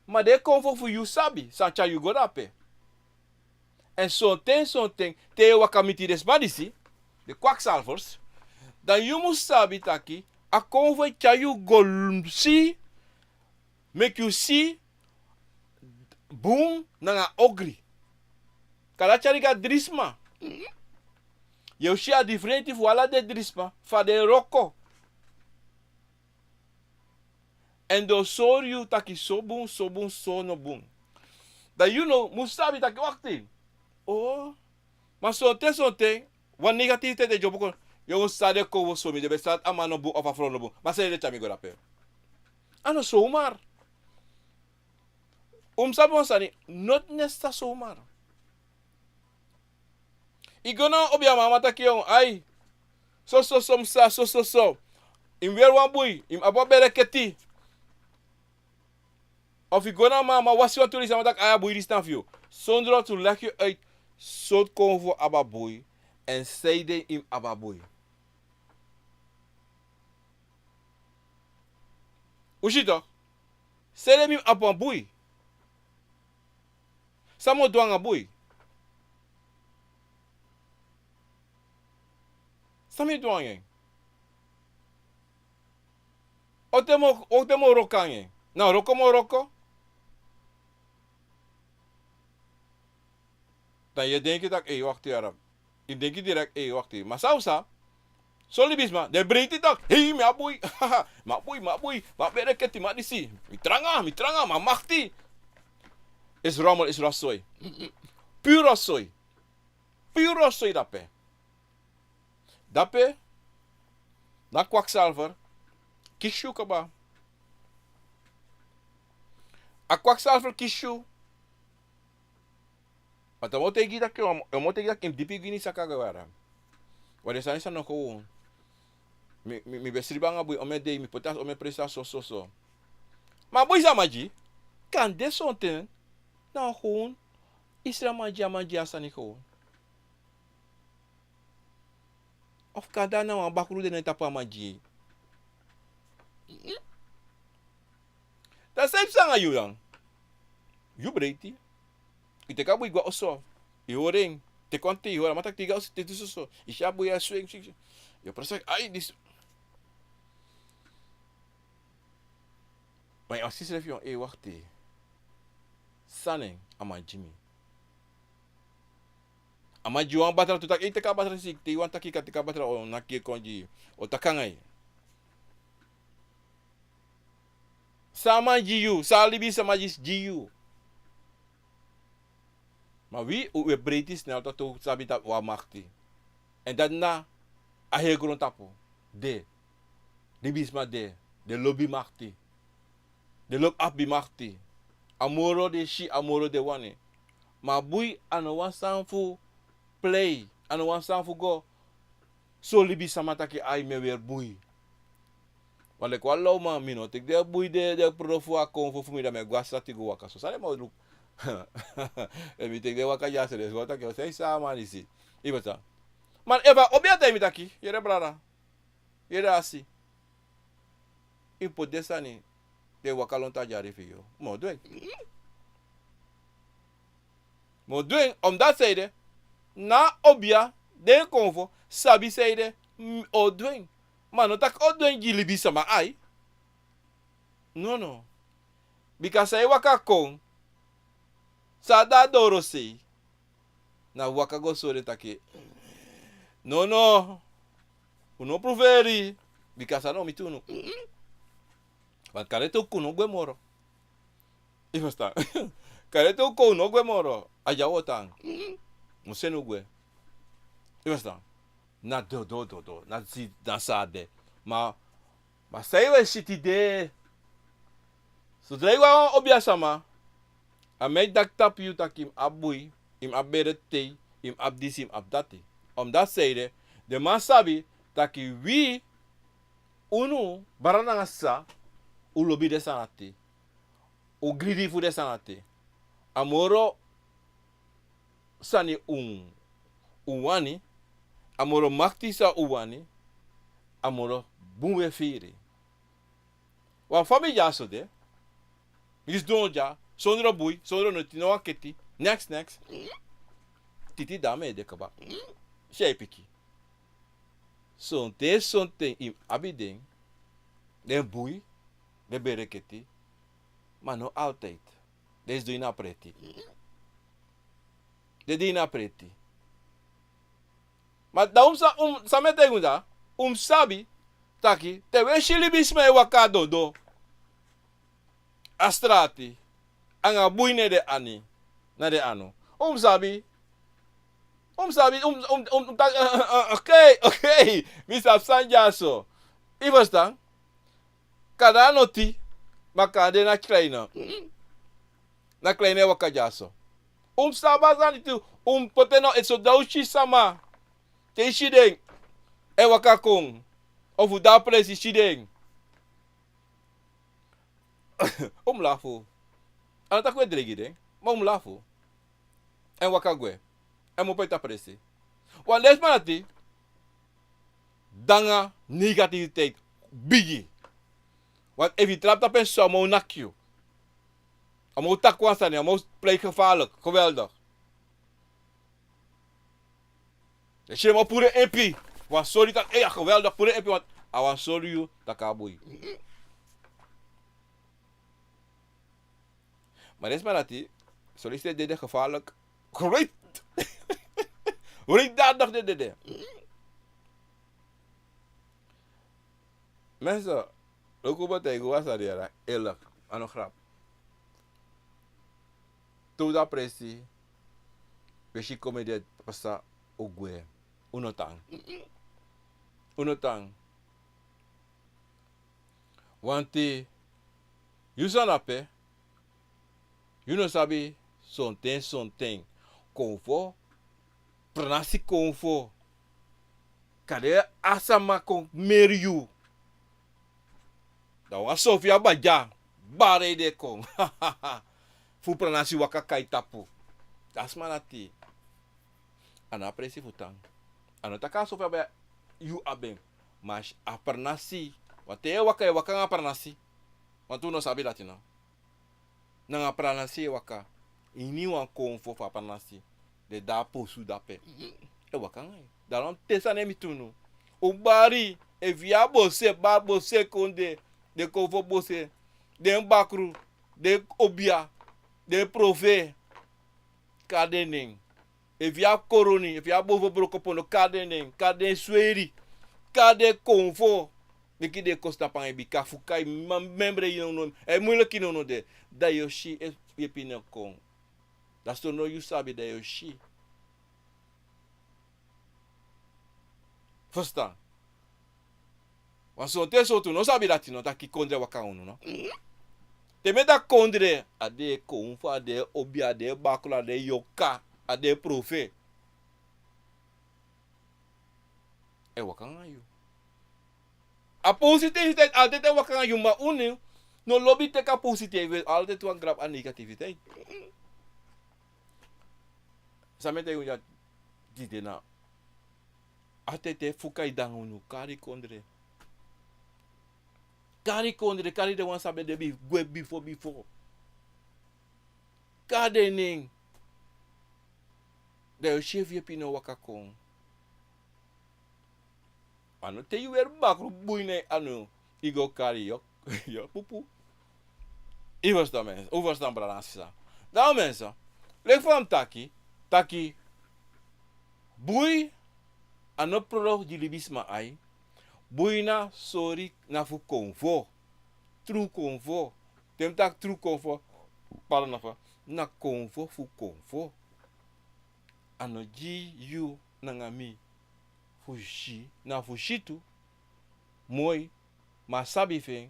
ma den konfo fu yu sabi san tyari yu go dape. Èn sonten, sonten, te yu e waka miti den sma disi, den kwakzalvers, dan yu mus sabi taki a konfo e tyari yu go l-, si, meki yu si bun nanga ogri. Kande a tyari go a dri sma. Yu o si a difrenti fu ala den dri sma, fa den e wroko. Èn den o sori yu taki so bun, so bun, so no bun. Dan yu no mus sabi taki wakti. O, ma sonten, sonten, wan negativiteit e dyompo kon. Yu o sani kon fu so mi de, ben sani a man no bun of a frow no bun. Ma san ede tyari mi go dape. A no so umar. Un mus sabi wan sani, not nesta so umar. Yu go na obiasma, a man taki, yongu, ai. So, so, so, mi psa, so, so, so. Yu mus weri wan bui, yu mus abi wan bere keti. Efu yu go na a man, a man wasi wantu leisi, a man taki: "Ai, a bui disi na fu yu." Sondro tu leki yu uit sortu konfo abi a bui, èn sanede yu mus abi a bui. Un si toch? Sanede mi mus abi wan bui. San mi o du anga bui? San mi o du anga en? On ten mi o, on ten mi o wroko anga en? Na wroko mi o wroko. Dan yu e denki taki: "Ei, wakti, Arab." Yu denki direct: "Ei, wakti." Ma san un sa, son libisma den breiti taki: "Hei, mi abi bui. Mi abi bui, mi abi bui. Mi abi bereketi, mi abi disi. Mi tranga, mi tranga, mi abi makti." Esi rommel, esi rotzooi. Puru rotzooi. Puru rotzooi drape. Drape, na kwakzalver kisi yu kaba. A kwakzalver kisi yu. Want a mi o taigi yu taki, a mi o taigi yu taki yu mus dipi go ini saka gwe wara. Want den sani san no kon. Mi, mi, mi ben sribi anga bui omeni dei, mi poti a omeni presi, so, so, so. Ma bui san a man gi, kande sonten na wan gewoon Israel man gi, a man gi a sani gewoon. Of kande na wan bakru de na en tapu a man gi. Dan san yu psa anga yu dan? Yu breiti. Yu teki a bui go a oso. Yu hori en. Teki wan te, yu hori a man taki: "Teki a oso, teki soso." Yu si a bui a swing, swing, swing. Yu presi taki: "Ai, disi." Ma yu aksi yusrefi: "Ei, wakti. San nen a man gi mi?" A man gi yu wan batra, tu taki: "Ei, teki a batra, si te yu wani taki, yu kan teki a batra, o naki yu kon gi yu, o taki anga yu." San a man gi yu, san a libisma disi gi yu? Ma wi, u, u e breiti snel, totoo u sabi taki u abi makti. Èn dati na a heri grontapu. Den libisma de, den lobi makti. Den lobi abi makti. A moro den si, a moro den wani. Ma bui, a no wan sani fu plei, a no wan sani fu go sori libisma taki: "Ai, mi e weri bui." Wan leki wan lawman, mi no teki den bui de, den prodo fu a konfo fu mi, dan mi e go a strati go waka. So san den man o luku? Èn mi teki den waka dyaso, den si wan taki: "O, san yu sa a man disi?" Yu e ferstan? Ma efu a obiya taigi mi taki: "Yere brada, yere a si, yu poti den sani, den waka lontu a dyari fu yu." Mi o du en. Mi o du en, omdat sanede? Na obiya, den konfo, sabi sanede mi o du en. Ma no taki o du en gi libisma ai. Nono. Bika san e waka kon, san de a dorosei, na waka go sori en taki: "Nono, un no pruferi, bika san no miti unu." Want kande te un kon, un no gwe moro. Yu e ferstan? Kande te un kon, un no gwe moro. A dya un o tan. Un seni un gwe. Yu e ferstan? Na dodo, dodo, na si, na san a de. Ma, ma san yu e si tide? Sodra yu go a wan obiya sama, a man e taki tapu yu taki yu mus abi bui, yu mus abi bere tei, yu mus abi disi, yu mus abi dati. Omdat sanede? Den man sabi taki wi, unu, brada nanga sisa, un lobi den sani dati. Un gridi fu den sani dati. A moro sani un, un wani, a moro makti san un wani, a moro bun un e firi. Wan famiri dyaso de, mi sidon dya, sondro bui, sondro noti, no wan keti, neks, neks. Titi, dan mi e de kaba. San e piki? Sonten, sonten yu mus abi den, den bui, den bereketi, ma no altijd. Den sidon ini a preti. Den de ini a preti. Ma dan un sa, un, san mi e taigi un dati, un mus sabi taki te un e si libisma e waka a dodo, a strati, anga bui na den ani, na den anu, un mus sabi. Un mus sabi, un, un, un, un taki, okay, okay, mi sabi san dyaso. Yu e ferstan? Kande a noti, ma kande na kleine. Na kleine e waka dyaso. Un mus sabi a sani tu, un mus poti en na, e so dan un si sama. Te yu si den e waka kon, ofu de a presi, si den. Un mus lafu. A no taki un e dregi den, ma un mu lafu. Èn waka gwe. Èn mu poti a presi. Wan den sma dati, dan a negativiteit bigi. Want efu yu trapu tapu en so, a man o naki yu. A man o taki wan sani, a man o pleit gevaarlijk, geweldig. Dan yu si den man puru en empi. Wan sori taki, ei, a geweldig, puru en empi, want a wani sori yu taki a boi. Ma den sma dati, soliciteer dede gevaarlijk. Great. Great dadig den dede. Mensen, luku bota yu go wan sani yara, eerlijk, a no grap. Te un de a presi, un e si komedi e pasa, un gwe. Un no tan. Un no tan. Want yu san na pe, yu no sabi sonten, sonten. Konfo, pranasi konfo. Kande a sama kon meri yu. Dan wan Sofia Badja, bari den kon. Fu pranasi waka kai tapu. Dan sma dati, a no abi presi fu tan. A no taki a Sofia Badja yu abi en. Ma a pranasi. Want te yu e waka, yu e waka nanga pranasi. Want un no sabi dati no. Nanga pranasi yu e waka. Ini wan konfo fu a pranasi. Den de a posu dape. E waka nanga yu. Daarom te sani e miti unu. Un bari, efu yu abi bose, bari bose kon de, den konfo bose, den bakru, den obia, den profe, kari den nen. Efu yu abi koroni, efu yu abi bofo brokopondo, kari den nen, kari den sweri, kari den konfo. Meki den kon snapu nanga yu bika fu kai memre yu no no, e muileki no no de. Dan yu o si efu yepi no kon. Dan so no yu sabi, dan yu o si. Fusutan? Wan sonten sortu no sabi dati no, taki kondre waka unu no. Te mi e taki kondre, a de konfo, a de obia, a de bakru, a de yoka, a de profe. E waka nanga yu. A positiviteit altijd e waka nanga yu, ma unu no lobi teki a positiviteit, altijd wan grabu a negativiteit. San mi e taigi unu dya tide na, a tete fu kai danga unu, kari kondre. Kari kondre, kari den wan san ben de bi-, gwe bifo bifo. Kari den nen. Dan yu o si efu yepi no waka kon. A no te yu weri bakru bui na yu anu, yu go kari yu, yu pupu. Yu ferstan, mensen, un ferstan, brada nanga sisa. Dan mensen, leki fa mi taki, taki bui a no prolo gi libisma ai. Bui na sori na fu konfo. Tru konfo. Te mi taki tru konfo, pardon, na fa, na konfo fu konfo. A no gi yu nanga mi fu si, na fu si tu, moi, ma a sabi fu en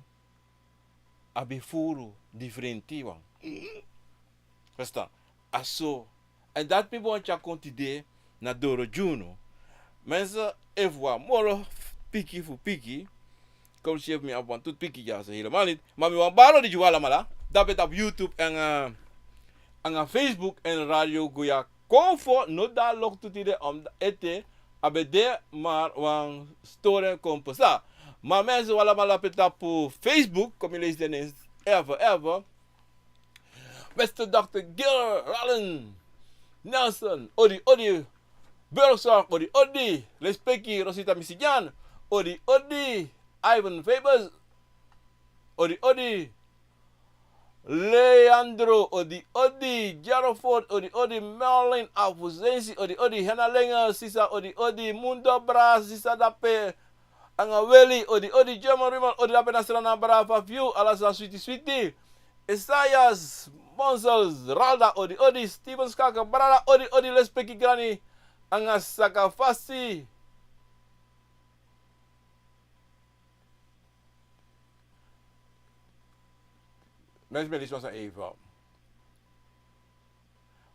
abi furu difrenti wan. Ferstan? A so. Èn dati mi bo wani tyari kon tide na doro gi unu. Mensen, efu wan moro piki fu piki, kon si efu mi abi wantu piki dya so helemaal niet. Ma mi wani bari odi gi un alamala. Dape tapu YouTube èn, eh, anga Facebook èn Radio Guya. Konfo no de a loktu tide, omdat ete a ben de, ma wan storing kon pasa. Ma mensen, un alamala pe tapu Facebook, kon mi leisi den nen even, even. Beste dokter Gil Rallen Nelson, odi, odi. Burgzorg, odi, odi. Lespeki, Rosita Misignan, odi, odi. Ivan Febers, odi, odi. Leandro, odi, odi. Jarofort, odi, odi. Merlin Afuzensi, odi, odi. Hena Lenga, sisa, odi, odi. Mundo Bra, sisa dape. Anga Weli, odi, odi. German Ruman, odi, dape na Srana, brada fu yu, ala sa switi, switi. Esaias Monsels, Ralda, odi, odi. Steven Skaka, brada, odi, odi. Lespeki Grani, anga Saka Fasi. Mensen, mi e leisi wan sani even.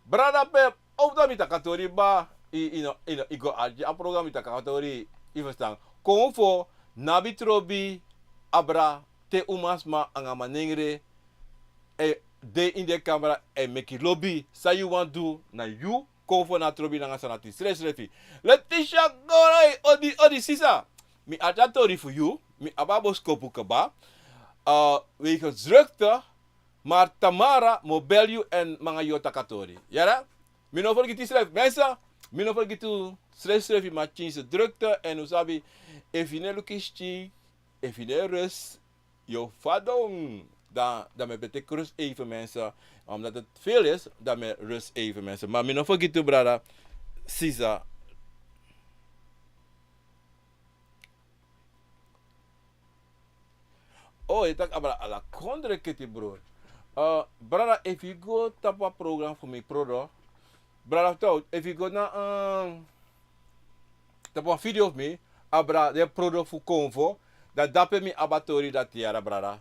Brada Pep, of dan mi taki a tori ba, i, i no, i no, i go arki a program, mi taki a tori, i ferstan. Konfo no abi trobi abra te umasma anga manengre, e, de ini den kamra èn meki lobi san yu wani du na yu. Kon fu na trobi nanga san na tin srefsrefi. Leticia Goroi, odi odi sisa. Mi abi a tori fu yu. Mi abi a boskopu kaba. Wegens drukte. Mar tamara mi o bel yu èn mi nanga yu o taki a tori. Yere? Mi no fergiti srefi. Mensen, mi no fergiti un srefsrefi, ma tyinsi drukte èn un sabi, efu yu no e luku yu skin, efu yu no e rus, yu o fadon. Dan dan mi e ben teki rus even, mensen. Omdat het veel is, dan mi e rus even, mensen. Ma mi no fergiti un, brada, sisa. O, yu taki abra ala kondre keti, brada. Brada, efu yu go tapu a program fu mi, brada, brada, fu tok, efu yu go na tapu a video fu mi, abra den prodo fu konfo, dan dape mi abi a tori dati yara, brada.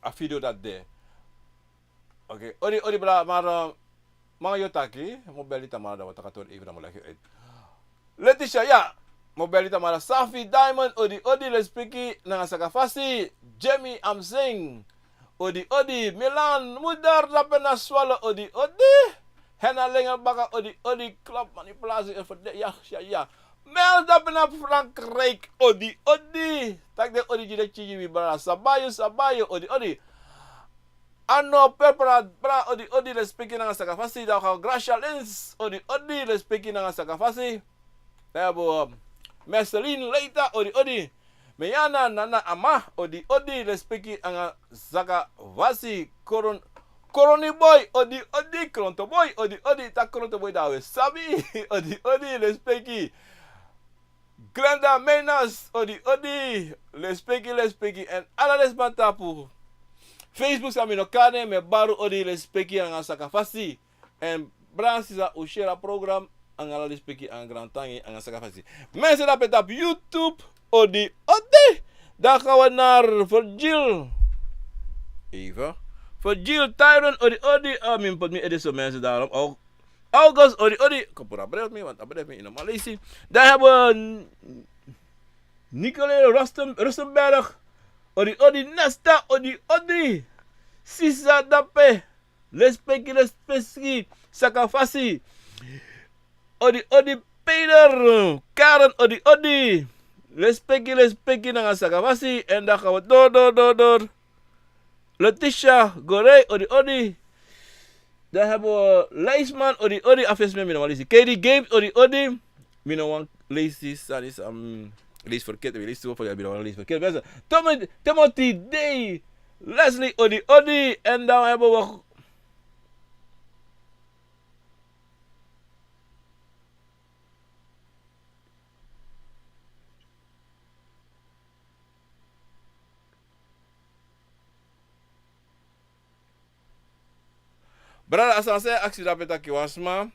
A video dati de. Oke, odi odi, brada, mar mi nanga yu o taki. Mi o beli tamara, dan wi o taki a tori even, dan mi o legi uit. Leticia, ya. Mi o beli tamara. Safi Diamond, odi odi, lespeki nanga sakafasi. Jamie Amsing, odi odi. Milan, muder dape na Swallow, odi odi. Hena Lenger baka, odi odi. Klap manipulatie, ya, ya, ya. Mel dape na Frankrijk, odi odi. Taki den odi gi den tigi, wi brada. Sabayo, Sabayo, odi odi. Ano Pepra, brada, odi odi, lespeki nanga sakafasi. Dan wi o go Gracia Lins, odi odi, lespeki nanga sakafasi. Dan wi abi Marceline Leita, odi odi. Meyana Nana Ama, odi odi, lespeki nanga sakafasi. Koron, Koroni Boy, odi odi. Kronto Boy, odi odi. Taki Kronto Boy, dan wi sabi. Odi odi, lespeki. Glenda Menas, odi odi, lespeki, lespeki. Èn ala den sma tapu Facebook san mi no kari nen, mi e bari un odi, lespeki nanga sakafasi. Èn brada, sisa, un share a program, nanga ala lespeki, nanga grantangi, nanga sakafasi. Mensen dape tapu YouTube, odi odi. Dan gaan we naar Virgil. Even. Virgil Tyron, odi odi. Ah, mi poti mi ede so, mensen, daarom ook. August, odi odi. Kon puru a bril fu mi, want a bril fu mi yu no man leisi. Dan hebben we N-, Nicole Rusten-, Rustenberg. Odi odi. Nesta, odi odi. Sisa dape. Lespeki, lespeki. Sakafasi. Odi odi. Peter. Karen, odi odi. Lespeki, lespeki nanga sakafasi. Èn dan gaan we door, door, door, door. Leticia Gorey, odi odi. Dan hebben we Leisman, odi odi. A fesi mi no man leisi. K D Games, odi odi. Mi no man leisi sani san mi leisi verkeerd, mi leisi tu, mi no man leisi verkeerd. Mensen, Tom-, Timothy Day. Leslie, odi odi. Èn dan hebben we Brada, a sani san yu e aksi dape, taki wan sma.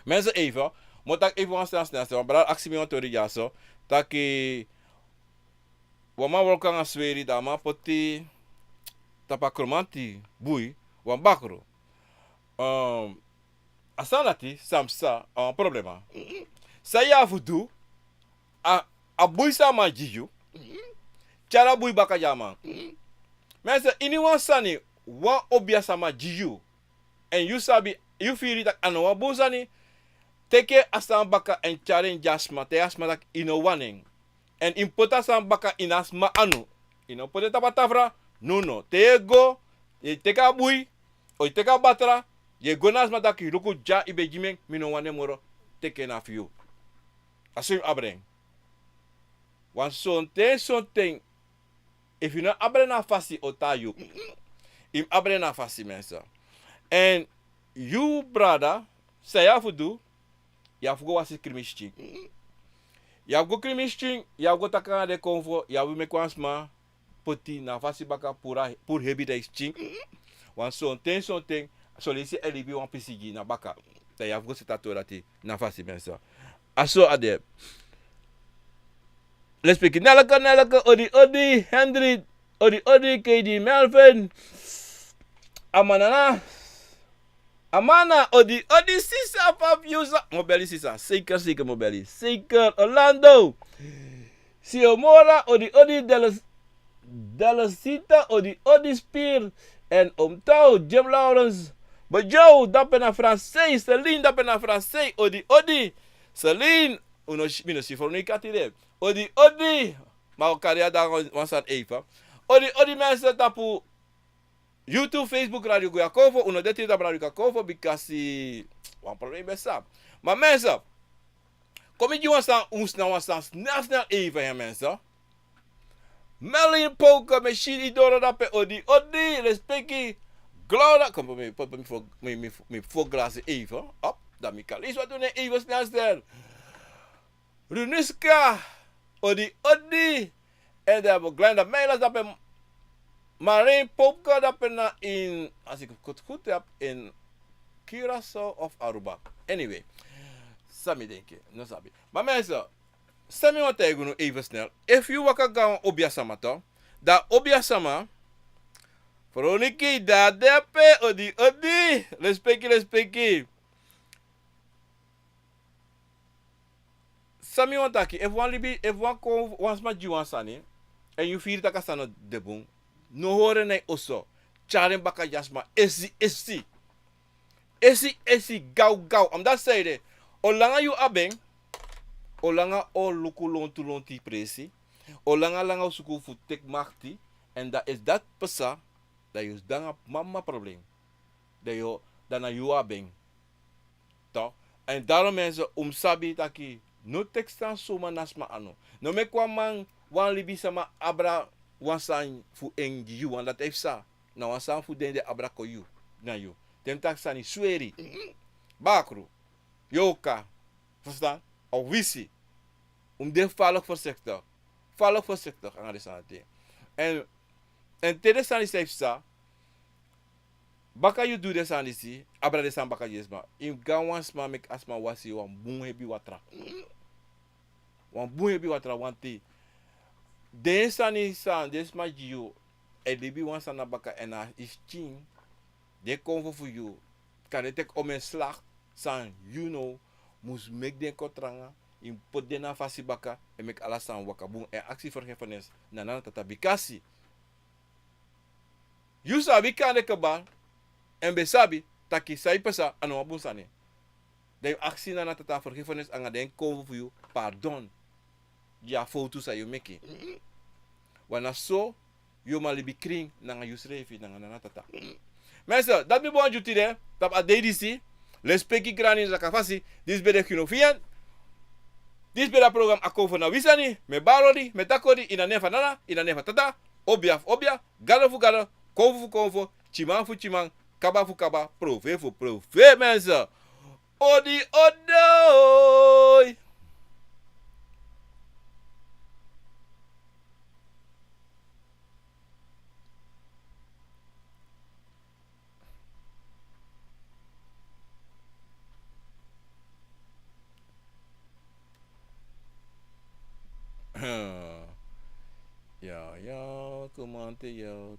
Mensen, even, mi o taki even wan sani, sani, sani. Wan brada aksi mi wan tori dyaso. Taki wan man wroko nanga sweri, dan a man poti tapu a kromanti bui wan bakru. Ehm, a sani dati san psa, a wan problema. San yu abi fu du, a, a bui san a man gi yu, tyari a bui baka gi a man. Mensen, ini wan sani, wan obia san a man gi yu, èn yu sabi, yu firi taki a no wan bun sani, teki a sani baka èn tyari en gi a sma, taigi a sma taki yu no wani en. Èn yu mus poti a sani baka ini a sma anu. Yu no poti en tapu a tafra. No, no. Te yu e go, yu e teki a bui, o yu teki a batra, yu e go na a sma taki: luku, dya, yu ben gi mi en, mi no wani en moro, teki en, na fu yu. A so yu mus abra en. Wan sonten, sonten, efu yu no abra en na a fasi, o tan yu. Yu mus abra en na a fasi, mensen. Èn yu, brada, san yu abi fu du, yu abi fu go wasi krimi skin. Yu abi go krimi skin, yu abi go taki nanga den konfo, yu abi meki wan sma poti na a fasi baka, puru a, puru hebi dan yu skin. Wan sonten, sonten, son leisi e libi wan pisi gi yu na baka. Dan yu abi go seti a tori dati na fasi, mensen. A so a de. Lespeki Nelke, Nelke, odi odi. Henry, odi odi. K D Melvin. Amanana. Amana, odi odi. Sisa, fa yu sa. Mi o beli, sisa. Zeker, zeker, mi o beli. Zeker. Orlando. Siomora, odi odi. Dallas, Dallasita, odi odi. Spir, En omtou, Jim Lawrence. Bejo, dape na Fransei. Celine, dape na Fransei. Odi, odi. Celine, unu, mi no si fu unu kati de. Odi, odi. Ma o kari a dan wan sani eifa. Odi, odi mensen tapu YouTube, Facebook, Radio Guya Kovo. Unu deti dan Radio Guya Kovo, bikasi wan problem ben sa. Ma mensen, kon mi gi wan sani, un sna wan sani, snel, snel eifa ya mensen. Melin Pouka, mi e si yu doro dape, odi, odi, respeki. Gloria, kon mi, mi, mi, mi, mi, mi fo glasi eifa. Op, dan mi kan leisi wat un even snel snel. Runiska, odi, odi. En dan Glenda Meilas dape, Marijn Popka dape na in, als ik het goed heb, in Curaçao of Aruba. Anyway, san mi denki, no sabi. Maar mensen, san mi wani taigi unu even snel. Efu yu waka go na wan obia sama toch, dan obia sama, Veroniki, dan dape, odi, odi. Respeki, respeki. San mi wani taki, efu wan libi, efu wan kon, wan sma gi wan sani, en yu firi taki a sani no de bun, no hori en na yu oso, tyari en baka gi a sma esi, esi. Esi, esi, gaw, gaw. Omdat san ede, o langa yu abi en, o langa o luku lontu, lontu presi, o langa, langa o suku fu teki makti, en dan efu dati pasa, dan yu o sidon nanga mama problem. Dan yu o, dan na yu abi en. Toch? En daarom mensen, un mus sabi taki, no teki sani suma na sma anu. No meki wan man, wan libisama abra wan sani fu en gi yu, want dati e psa. Na wan sani fu den di e abra kon yu, na yu. Te mi taki sani sweri, bakru, yorka, verstaan? Of wisi. Un mus de falek voorzichtig. Falek voorzichtig nanga den sani dati. En, en te den sani disi e psa, baka yu du den sani disi, abra den sani baka gi den sma. Yu mus go na wan sma, meki a sma wasi yu wan bun hebi watra. Wan bun hebi watra, want den sani san den sma gi yu, e libi wan sani na baka, en na yu skin, den konfo fu yu, kan den teki omeni slag, san yu now mus meki den kon tranga, yu mus poti den na fasi baka, en meki ala sani waka bun, en aksi vergiffenis na Nana Tata, bikasi yu sabi kande kaba, en ben sabi taki san e pasa a no wan bun sani. Dan yu aksi Nana Tata vergiffenis nanga den konfo fu yu pardon gi a fowtu san yu meki. Want na so yu o man libi krin nanga yusrefi, nanga Nana Tata. Mensen, dati mi ben wani gi unu tide tapu a dei disi. Lespeki, grani, saka fasi. Disi ben de Kino Fian. Disi ben de a program A Konfo Na Wi Sani. Mi e bari odi, mi e taki odi, ini a nen fu Nana, ini a nen fu Tata, obia fu obia, gado fu gado, konfo fu konfo, tyiman fu tyiman, kaba fu kaba, profe fu profe, mensen. Odi, odi. Ya, ya, komante, ya.